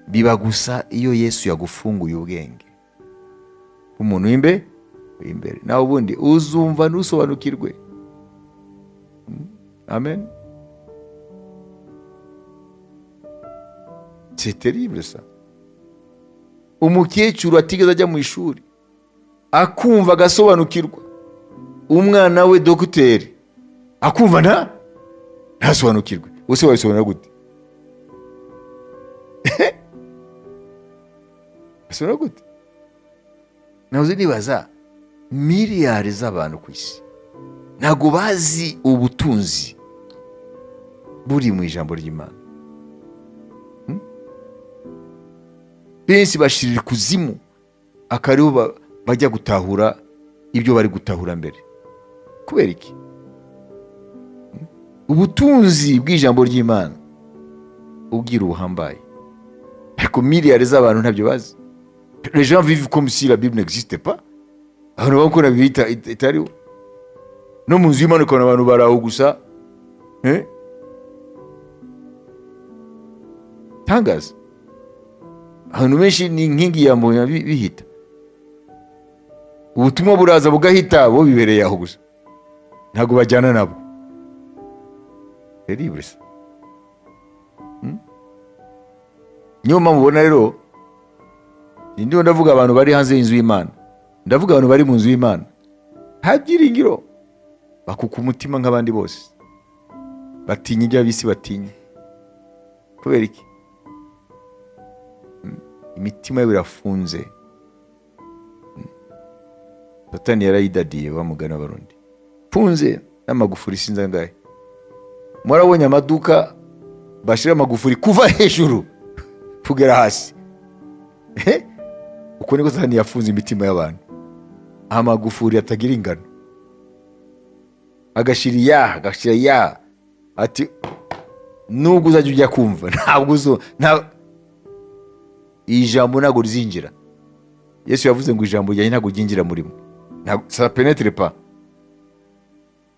biba gusa iyo Yesu yagufunguye ubwenge umuntu w'imbere. Nawe ubundi uzumva ntusobanukirwe, amen. C'est terrible ça. Umukecuru atigeze ajya mu ishuri akumva agasobanukirwa, umwana we dogiteri akumva ntasobanukirwe. Ubuse wabisobanura gute? Wabisobanura gute? Nahoze nibaza miliyari z'abantu ku isi ntabwo bazi ubutunzi buri mu ijambo ry'Imana. Benshi bashirira ikuzimu, akariho bajya gutahura ibyo bari gutahura mbere. Kubera iki? Ubutunzi bw'ijambo ry'Imana ubwira ubuhambaye, ariko miliyari z'abantu ntabyo bazi. Les gens vivent comme si la Bible n'existait pas. Abantu bakora bita itariho. No mu nzu y'Imana ukabona abantu baraho gusa. Tangaza. Ahantu benshi ni inkingi ya mbonye bihita, ubutumwa buraza bugahita, bo bibereye aho gusa, ntabwo bajyana nabwo. Terrible ça. Niyo mpamvu ubona rero ndiho ndavuga abantu bari hanze y'inzu y'Imana, ndavuga abantu bari mu nzu y'Imana, nta byiringiro, bakuka umutima nk'abandi bose, batinya ibyo ab'isi batinya. Kubera iki? Imitima yabo irafunze. Satani yarayidadiye, wa mugani w'Abarundi, funze n'amagufuri sinzi angahe. Murabonye amaduka bashyira amagufuri kuva hejuru kugera hasi. Eh? Uko niko Satani yafunze imitima y'abantu, amagufuri atagira ingano, agashyira iya, agashyira iya, ati nubwo uzajya ujya kumva, ntabwo uzo iri jambo ntabwo rizinjira. Yesu yavuze ngo ijambo ryanjye ntabwo ryinjira muri mwe. Ntabwo, ça pénètre pas.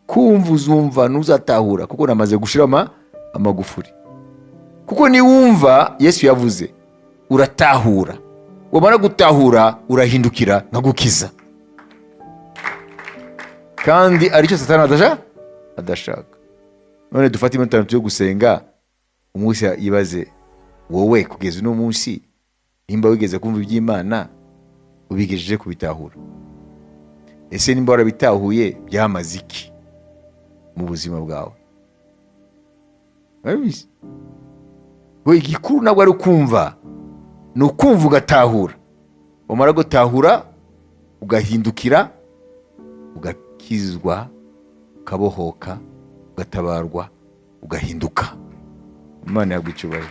Kumva uzumva, ntuzatahura, kuko namaze gushira amagufuri. Kuko niwumva, Yesu yavuze, uratahura, wamara gutahura urahindukira nkagukiza, kandi aricyo Satani adashaka. None dufate iminota 5 yo gusenga, umunsi yibaze wowe kugeza uno munsi, nimba wigeze kumva iby'Imana, ubigejeje kubitahura? Ese nimba warabitahuye, byamaze iki mu buzima bwawe? Urabizi we, igikuru ntabwo ari ukumva, ni ukumva ugatahura, wamara gutahura ugahindukira, ugakizwa, ukabohoka, ugatabarwa, ugahinduka. Imana yaguha icyubahiro.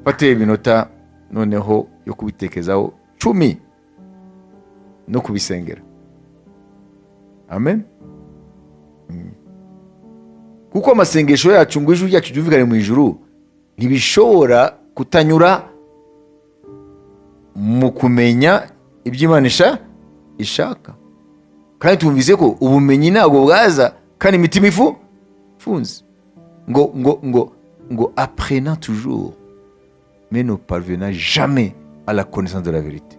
Fate iminota noneho yo kubitekerezaho 10 no kubisengera. Amen. Kuko amasengesho yacu, ngo ijwi ryacu ryumvikane mu ijuru, ntibishobora kutanyura mu kumenya ibyo Imana ishaka. Kandi tumvise ko ubumenyi ntabwo bwaza kandi imitima ifunze, ngo apprenant toujours mais ne parvenant jamais à la connaissance de la vérité.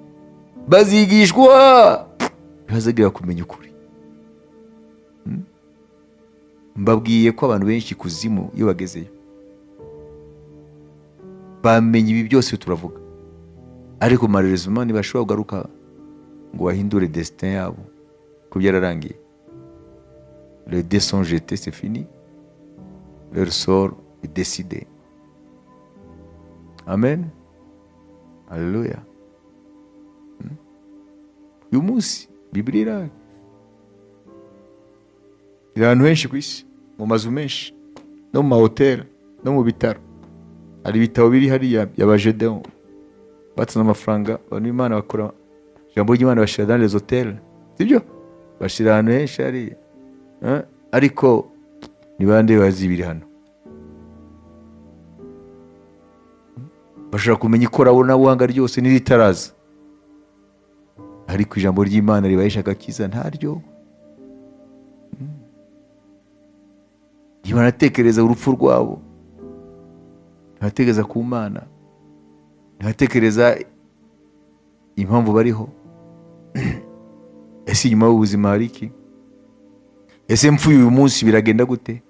Bazigishwa, ntibazagera kumenya ukuri. Mbabwiye ko abantu benshi kuzimu iyo bagezeyo bamenya ibi byose turavuga, ariko malheureusement ntibashobora kugaruka ngo bahindure destin yabo, ko byararangiye. Les dés sont jetés, c'est fini, leur sort est décidé. Amen, haleluya. Uyu munsi Bibiliya irahari, iri ahantu henshi ku isi, mu mazu menshi, no mu mahoteli, no mu bitaro. Hari ibitabo biri hariya by'abajedeon batsinze amafaranga, abantu b'Imana bakora ijambo ry'Imana, bashyira dans les hôtels, sibyo? Bashyira ahantu henshi hariya. Eh? Ariko ni bande bazi ibiri hano? Bashobora kumenya ikoranabuhanga ryose n'iritaraza, ariko ijambo ry'Imana ribahesha agakiza ntaryo. Ntibanatekereza urupfu rwabo, ntibatekereza ku Mana, ntibatekereza impamvu bariho. Ese inyuma y'ubuzima hari iki? Ese mpfuye uyu munsi biragenda gute?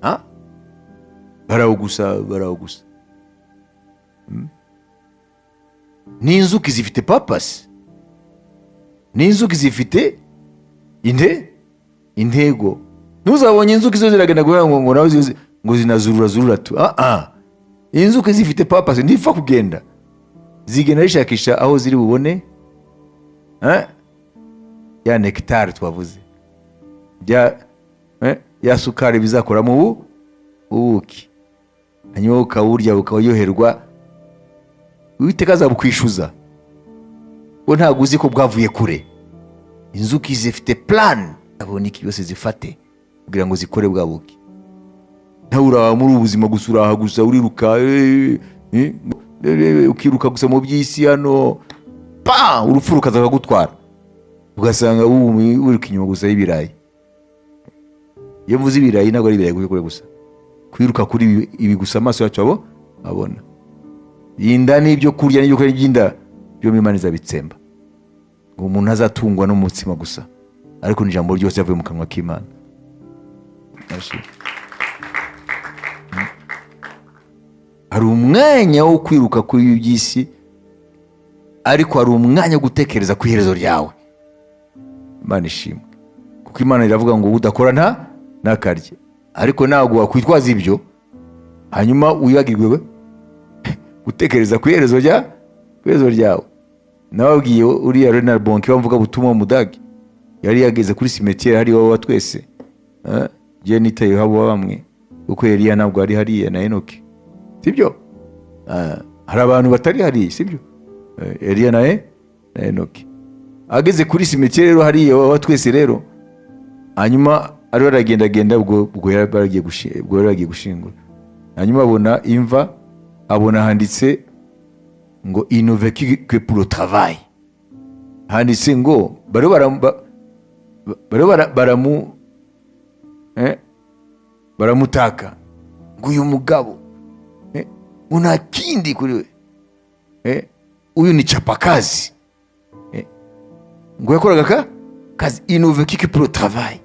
Ha? Baraho gusa, baraho gusa. N'inzuki zifite purpose, n'inzuki zifite intego. Ntuzabonye inzuki zo ziragenda guhera ngo nawe ngo zinazurura zurura tu. Ah ah, inzuki zifite purpose, ntipfa kugenda, zigenda zishakisha aho ziri bubone, eh? Ya nectar twavuze, ya sukari bizakoramo ubuki, hanyuma ukawurya ukaryoherwa. Uwiteka azabukwishyuza, bo ntabwo uzi ko bwavuye kure. Inzuki zifite plan, abona iki byose zifate kugira ngo zikore bwa buki. Nawe uraha muri ubu buzima gusa, uraha gusa, uriruka, ukiruka gusa mu by'isi hano, pa urupfu rukaza rukagutwara, ugasanga wiruka inyuma gusa y'ibirayi. Iyo mvuze ibirayi ntabwo ari ibirayi kuri gusa, kwiruka kuri ibi gusa amaso yacu abo abona. Inda n'ibyo kurya, n'ibyo kurya by'inda byombi Imana izabitsemba. Ngo umuntu azatungwa n'umutsima gusa, ariko n'ijambo ryose yavuye mu kanwa k'Imana. Merci. Hari umwanya wo kwiruka kuri ibi by'isi, ariko hari umwanya wo gutekereza ku iherezo ryawe. Imana ishimwe, kuko Imana iravuga ngo udakora ntakarye, ariko ntabwo wakwitwaza ibyo hanyuma wibagirwe we gutekereza ku iherezo ryawe. Nababwiye uriya Reinhard Bonnke wamvuga butumwa w'Umudage, yari yageze kuri cimetière hari iwawe wa twese. Njye nitaye habo bamwe, kuko Eliya ntabwo ari hariya na Enoki, sibyo? Hari abantu batari hariya, sibyo? Eliya na Enoki. Ageze kuri cimetière rero hariya wa twese rero, hanyuma ariho aragendagenda, ubwo yari baragiye gushingura, hanyuma abona imva, abona handitse ngo "Il ne vécut que pour le travail". Handitse ngo bariho baramutaka ngo uyu mugabo ngo nta kindi kuri we, uyu ni chapakazi, ngo yakoraga ka kazi. "Il ne vécut que pour le travail".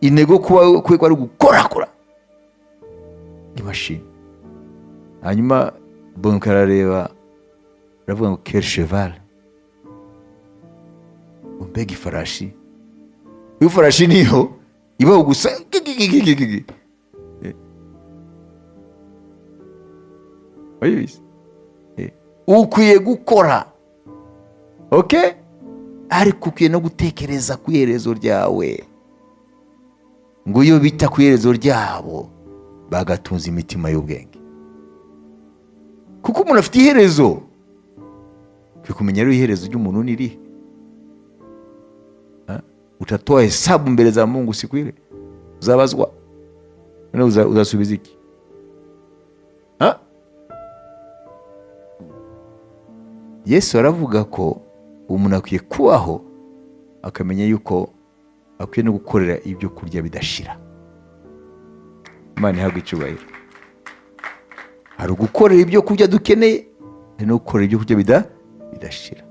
Intego kuba kwe kwari gukorakora imashini. Hanyuma Bonnke arareba, aravuga ngo "Quel cheval", ngo mbega ifarashi. Iyo farashi niyo ibaho gusa gigigigigigi. Wabizi? Ukwiye gukora, okay, ariko ukwiye no gutekereza ku iherezo ryawe. Ngo iyo bita ku iherezo ryabo bagatunza imitima y'ubwenge, kuko umuntu afite iherezo. Ukwiye kumenya rero iherezo ry'umuntu ni irihe. Ha? Utatoa hesabu mbele za Mungu siku ile, uzabazwa. None uzasubiza iki? Ha? Yesu aravuga ko umuntu akwiye kubaho akamenya yuko akwiye no gukorera ibyo kurya bidashira. Imana ihabwe icyubahiro. Hari ugukorera ibyo kurya dukeneye, hari no gukorera ibyo kurya bidashira,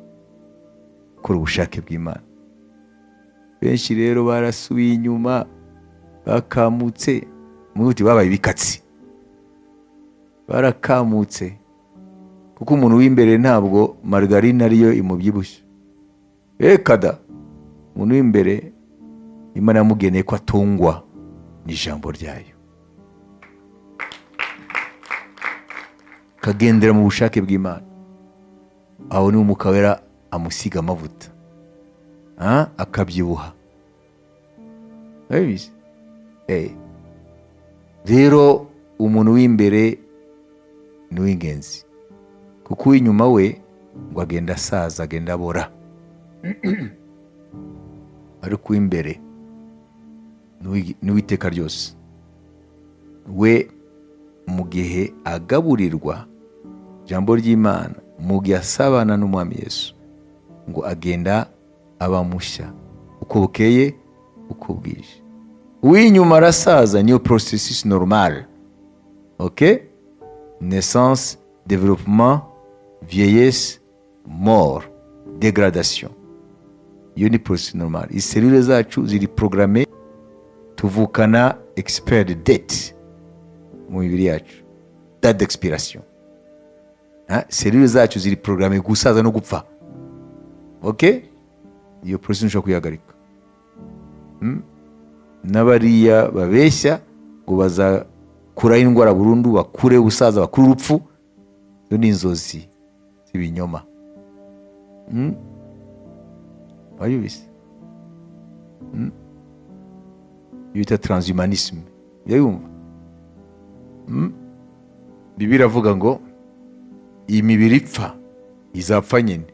gukora ubushake bw'Imana. Benshi rero barasubiye inyuma, bakamutse muti babaye ibikatsi, barakamutse, kuko umuntu w'imbere ntabwo margarine ariyo imubyibushye. Reka da, umuntu w'imbere Imana yamugeneye ko atungwa n'ijambo ryayo, kagendera mu bushake bw'Imana. Aho ni Umwuka Wera amusiga amavuta, akabyibuha. Urabizi? Rero umuntu w'imbere ni uw'ingenzi, kuko uw'inyuma we ngo agenda asaza, agenda abora, ariko uw'imbere ni uw'iteka ryose. We mu gihe agaburirwa ijambo ry'Imana, mu gihe asabana n'Umwami Yesu, ngo agenda aba mushya uko bukeye uko bwije. Uw'inyuma arasaza, niyo processus normal, ok, naissance, développement, vieillesse, mort, dégradation. Iyo ni processus normal. Iselule zacu ziri programmé, tuvukana expired date mu mibiri yacu, date d'expiration. Selule zacu ziri programmé gusaza no gupfa, ok. Iyo processus ntushobora kuyihagarika. N'abariya babeshya ngo bazakuraho indwara burundu, bakure ubusaza, bakure urupfu, izo ni inzozi z'ibinyoma. Wayubise? Iyo bita transhumanisme, yayumva. Bibiliya iravuga ngo iyi mibiri ipfa izapfa nyine,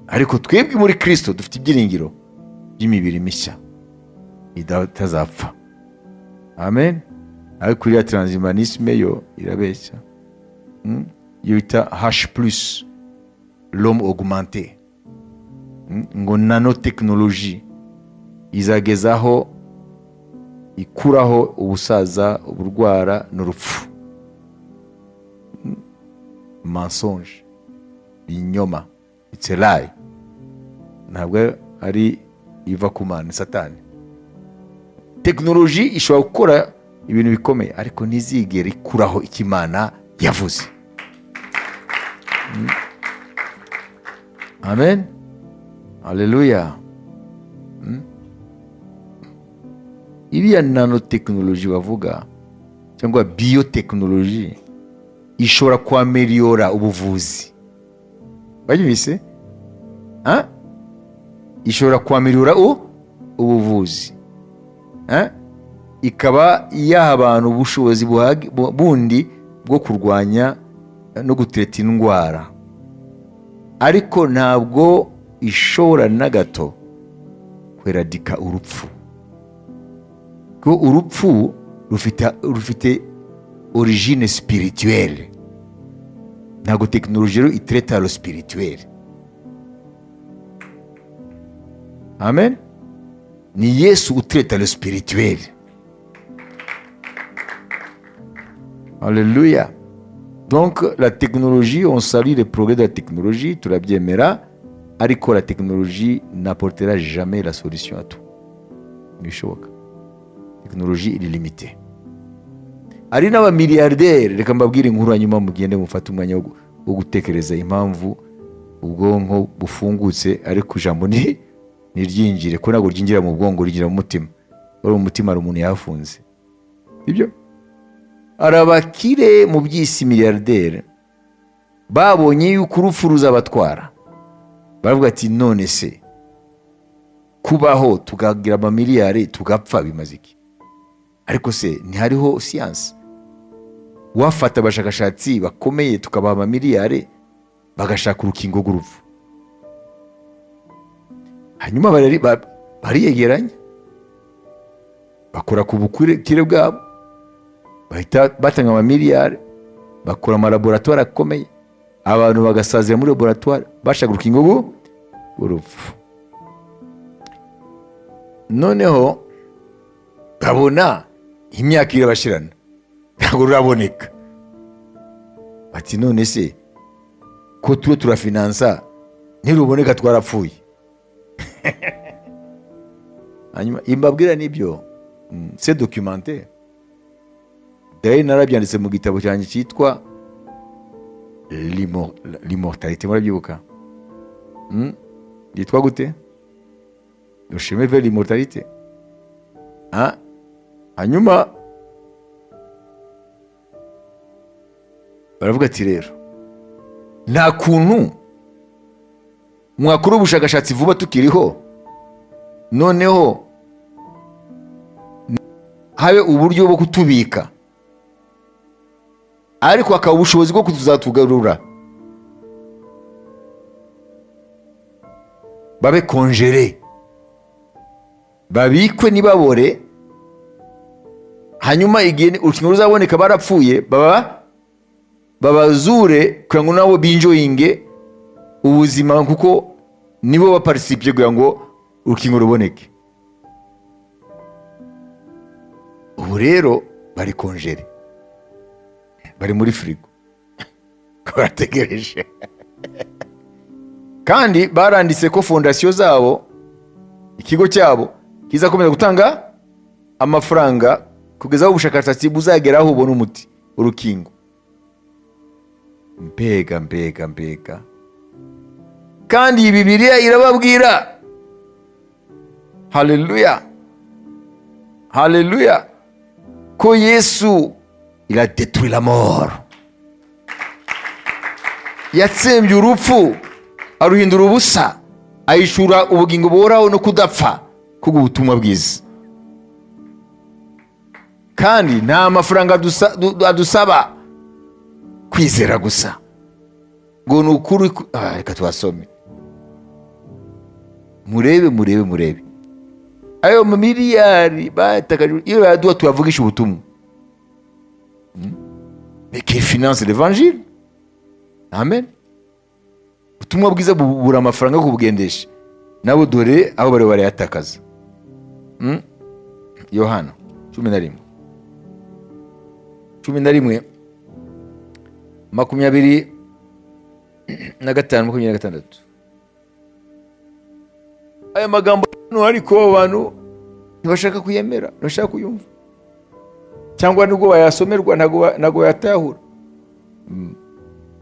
ariko twebwe muri Kristo dufite ibyiringiro by'imibiri mishya itazapfa. Amen. Ariko iriya transhumanisme yo irabeshya. Iyo bita H plus, l'homme augmenté. Ngo nanotechnologie izagezaho ikuraho ubusaza, uburwara n'urupfu. Mensonge, ibinyoma, it's a lie, ntabwo ari iva ku Mana, ni Satani. Tekinoloji ishobora gukora ibintu bikomeye, ariko ntizigere ikuraho icyo Imana yavuze. Amen, haleluya. Iriya nanotekinoloji bavuga cyangwa biyotekinoloji ishobora kwameliyora ubuvuzi, babyumvise? Ah? Ishobora kwameliyora ubuvuzi. Ah? Ikaba yaha abantu ubushobozi bundi bwo kurwanya no gutereta indwara, ariko ntabwo ishobora na gato kweradika urupfu, kuko urupfu rufite origine spirituelle. Ntabwo tekinoloji rero itereta lo spirituel. Amen. Ni Yesu utereta lo spirituel. Alléluia. Donc la technologie, on salue les progrès de la technologie, turabyemera, ariko la technologie n'apportera jamais la solution à tout. Ntibishoboka. Technologie iri limitée. Hari n'abamiliyarderi, reka mbabwire inkuru hanyuma mugende mufate umwanya wo gutekereza impamvu ubwonko bufungutse ariko ijambo ni ntiryinjire, ko ntabwo ryinjira mu bwonko, ryinjira mu mutima. Wari mu mutima hari umuntu yahafunze. Sibyo? Hari abakire mu by'isi, miliyarderi, babonye yuko urupfu ruzabatwara, baravuga ati: "None se kubaho tukagira amamiliyari tugapfa bimaze iki?" Ariko se ntihariho siyansi? Wafata abashakashatsi bakomeye tukabaha amamiliyari bagashaka urukingo rw'urupfu. Hanyuma bariyegeranya, bakora ku bukire bwabo, bahita batanga amamiliyari, bakora amalaboratwari akomeye, abantu bagasazira muri laboratwari bashaka urukingo rw'urupfu. Noneho babona imyaka irabashirana, ntabwo ruraboneka. Bati: "None se ko turiho turafinansa, ntiruboneka twarapfuye?" Hanyuma imbabwira nibyo, c'est documenté d'ailleurs, narabyanditse mu gitabo cyanjye cyitwa L'immortalité, murabyibuka? Yitwa gute? Le chemin vers l'immortalité. Ah? Hanyuma baravuga ati: "Rero nta kuntu mwakora ubushakashatsi vuba tukiriho, noneho habe uburyo bwo kutubika, ariko hakaba ubushobozi bwo kuzatugarura, babe konjere, babikwe ntibabore, hanyuma igihe urukingo ruzaboneka barapfuye, baba babazure kugira ngo nabo binjoyinge ubuzima, kuko nibo baparisipiye kugira ngo urukingo ruboneke." Ubu rero bari konjere, bari muri firigo barategereje, kandi baranditse ko fondasiyo zabo, ikigo cyabo kizakomeza gutanga amafaranga kugeza aho ubushakashatsi buzageraho ubona umuti, urukingo. Mbega, mbega, mbega! Kandi iyi Bibiliya irababwira, haleluya, haleluya, ko Yesu il a détruit la mort, yatsembye urupfu aruhindura ubusa, ayishura ubugingo buhoraho no kudapfa kubwo ubutumwa bwiza. Kandi nta mafaranga adusaba, kwizera gusa. Ngo ni ukuri reka tubasome, murebe, murebe, murebe ayo mamiliyari batakaje. Iyo bayaduha tuyavugisha ubutumwa. Mais qui finance l'évangile? Amen. Ubutumwa bwiza bubura amafaranga yo kubugendesha, nabo dore aho bari barayatakaza. Yohana 11, 11, 24. 25, 26. Aya magambo hano, ariko abantu ntibashaka kuyemera, ntibashaka kuyumva, cyangwa nubwo bayasomerwa ntabwo bayatahura.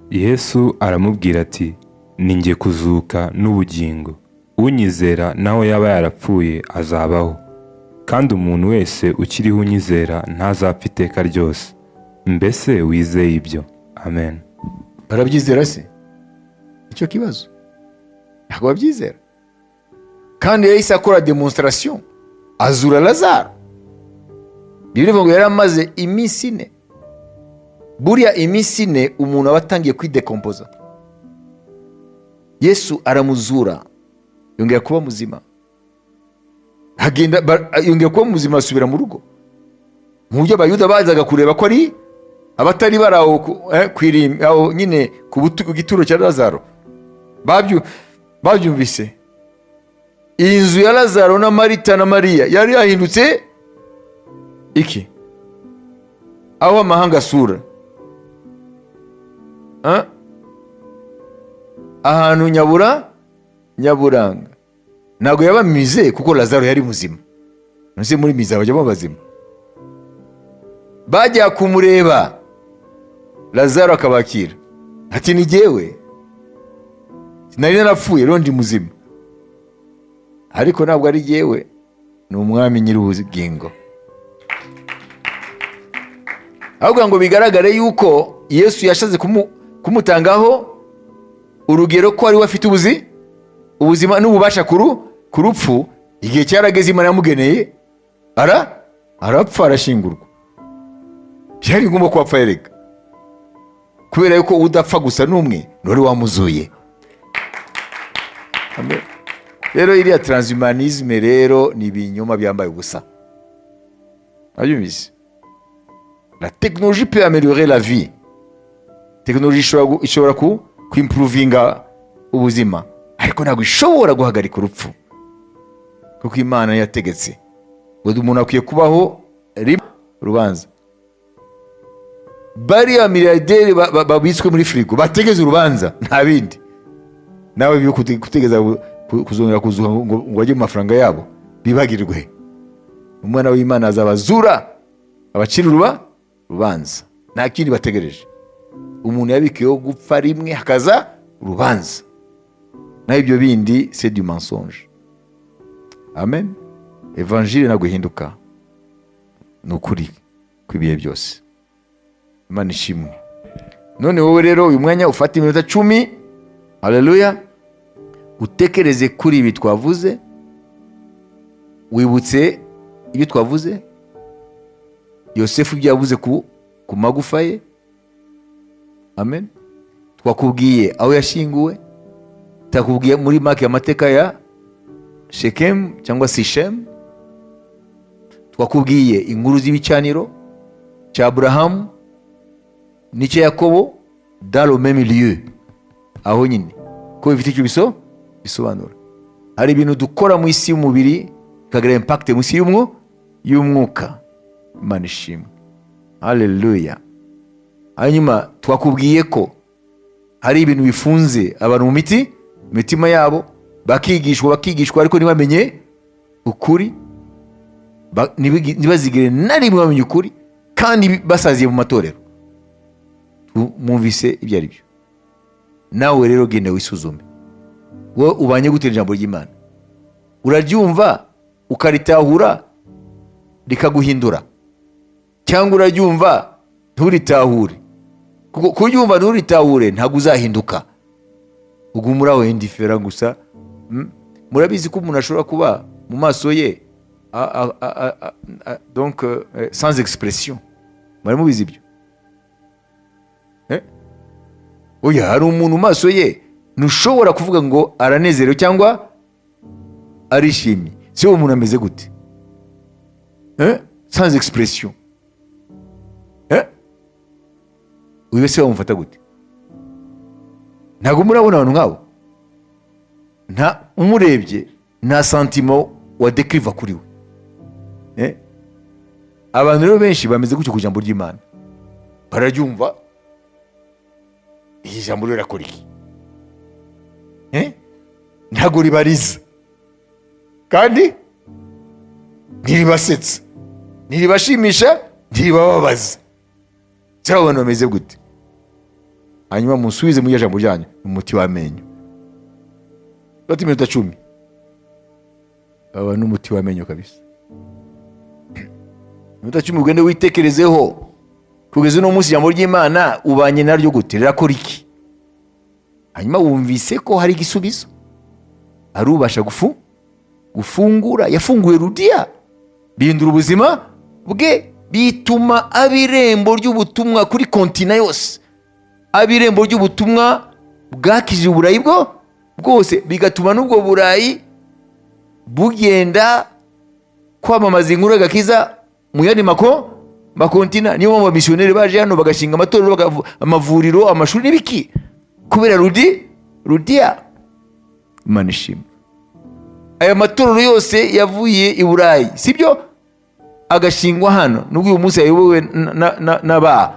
Yesu aramubwira ati: "Ni njye kuzuka n'ubugingo. Unyizera, naho yaba yarapfuye, azabaho, kandi umuntu wese ukiriho unyizera ntazapfa iteka ryose. Mbese wizeye ibyo?" Amen. Barabyizera se? Icyo kibazo, ntabwo babyizera. Kandi yahise akora démonstration, azura Lazaro. Bibiliya ivuga ngo yari amaze iminsi 4. Buriya iminsi 4 umuntu aba atangiye kwidekompoza. Yesu aramuzura, yongera kuba muzima, yongera kuba muzima, asubira mu rugo, mu buryo Abayuda bazaga kureba ko ari abatari bari aho ku irimbi, aho nyine ku gituro cya Lazaro. Babyumvise, iyi nzu ya Lazaro na Marita na Mariya yari yahindutse iki? Aho amahanga asura. Ah? Ahantu nyaburanga. Ntabwo yabamize, kuko Lazaro yari muzima. Nuse muri musée bajyamo bazima? Bajya kumureba, Lazaro akabakira, ati: "Ni jyewe, nari narapfuye, rero ndi muzima, ariko ntabwo ari jyewe, ni Umwami nyir'ubugingo." Ahubwo ngo bigaragare yuko Yesu yashatse kumutangaho urugero ko ari we afite ubuzima n'ububasha ku rupfu. Igihe cyarageze Imana yamugeneye, arapfa, arashingurwa. Byari ngombwa ko apfa yereka, kubera yuko udapfa gusa n'umwe wari wamuzuye. Amen. Rero iriya transhumanisme rero ni ibinyoma byambaye ubusa. Abyumvise, la technologie peut améliorer la vie. Tekinoloji ishobora kwimprovinga ubuzima, ariko ntabwo ishobora guhagarika urupfu, kuko Imana yategetse ngo umuntu akwiye kubaho rimwe, urubanza. Bariya miliyarderi babitswe muri firigo bategeze urubanza, nta bindi. Nawe byo kutegeza kuzongera kuzuka ngo bajye mu mafaranga yabo, bibagirwe. Umwana w'Imana azabazura, abacira urubanza. Nta kindi bategereje. Umuntu yabikiweho gupfa rimwe, hakaza urubanza. Naho ibyo bindi, c'est du mensonge. Amen. Évangile ntabwo ihinduka, ni ukuri kw'ibihe byose. Imana ishimwe. None wowe rero, uyu mwanya ufata iminota 10, haleluya, utekereze kuri ibi twavuze. Wibutse ibyo twavuze, Yosefu ibyo yavuze ku magufa ye. Amen. Twakubwiye aho yashyinguwe, twakubwiye muri make amateka ya Shekemu cyangwa Sishemu, twakubwiye inkuru z'ibicaniro cya Aburahamu n'icya Yakobo dans le même lieu, aho nyine, ko bifite icyo bisobanura. Hari ibintu dukora mu isi y'umubiri bikagira impact mu isi y'umwuka. Imana ishimwe, haleluya. Hanyuma twakubwiye ko hari ibintu bifunze abantu mu mitima yabo, bakigishwa, bakigishwa, ariko ntibamenye ukuri. Ntibazigere na rimwe bamenya ukuri, kandi basaziye mu matorero. Mwumvise ibyo ari byo. Nawe rero genda wisuzume. Wowe ubanye gute ijambo ry'Imana? Uraryumva ukaritahura rikaguhindura, cyangwa uraryumva nturitahure? Kuko kuryumva nturitahure, ntabwo uzahinduka, uguma uri aho indifférent gusa. Murabizi ko umuntu ashobora kuba mu maso ye donc sans expression. Mwari mubizi ibyo? Eh? Oya, hari umuntu mu maso ye ntushobora kuvuga ngo aranezerewe cyangwa arishimye. Si uwo muntu ameze gute? Eh? Sans expression. Eh? Uyu se wamufata gute? Ntabwo murabona abantu nk'abo? Nta umurebye, nta sentiment wa décriva kuri we. Eh? Abantu rero benshi bameze gutyo ku ijambo ry'Imana. Bararyumva, iri jambo rero rirakora iki? Eh? Ntabwo ribariza kandi ntiribasetsa, ntiribashimisha, ntiribababaza. Cyangwa abantu bameze gute? Hanyuma musubize muri iryo jambo ryanyu, ni umuti w'amenyo. Fata iminota 10, aba ni umuti w'amenyo kabisa. Iminota 10, ugende witekerezeho. Kugeza uno munsi ijambo ry'Imana ubanye naryo gute? Rirakora iki? Hanyuma wumvise ko hari igisubizo, ari ubasha gufungura. Yafunguye Rudiya, bihindura ubuzima bwe, bituma aba irembo ry'ubutumwa kuri continent yose, aba irembo ry'ubutumwa bwakije Uburayi bwo bwose, bigatuma n'ubwo Burayi bugenda kwamamaza inkuru y'agakiza mu yandi macontinent. Niyo mpamvu abamisiyoneri baje hano bagashinga amatorero, amavuriro, amashuri n'ibiki, kubera Rudiya. Imana ishimwe. Aya matorero yose yavuye i Burayi, sibyo, agashingwa hano, nubwo uyu munsi yayobowe n'aba,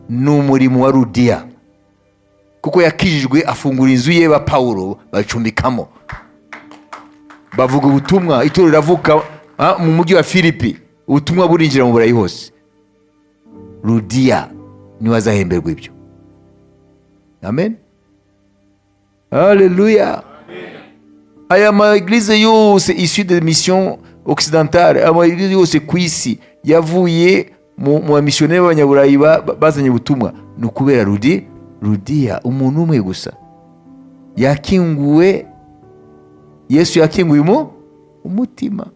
ni umurimo wa Rudiya, kuko yakijijwe, afungura inzu ye, ba Pawulo bacumbikamo, bavuga ubutumwa, itorero riravuka mu mujyi wa Filipi, ubutumwa burinjira mu Burayi hose. Rudiya niwe azahemberwa ibyo. Amen, haleluya. Aya ma église yose issu de mission occidentale, ama église yose ku isi yavuye mu bamisiyoneri b'Abanyaburayi bazanye ubutumwa, ni ukubera Rudiya, umuntu umwe gusa yakinguwe. Yesu yakinguye umutima.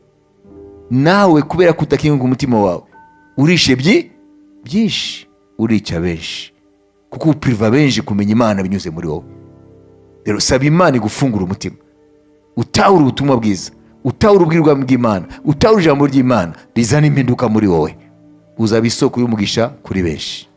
Nawe kubera ko utakinguye umutima wawe, urishe byinshi, urica benshi, kuko upuriva benshi kumenya Imana binyuze muri wowe. Rero saba Imana igufungura umutima, utahura ubutumwa bwiza, utahura ubwirwa bw'Imana, utahura ijambo ry'Imana, rizana impinduka muri wowe. Uzaba isoko y'umugisha kuri benshi.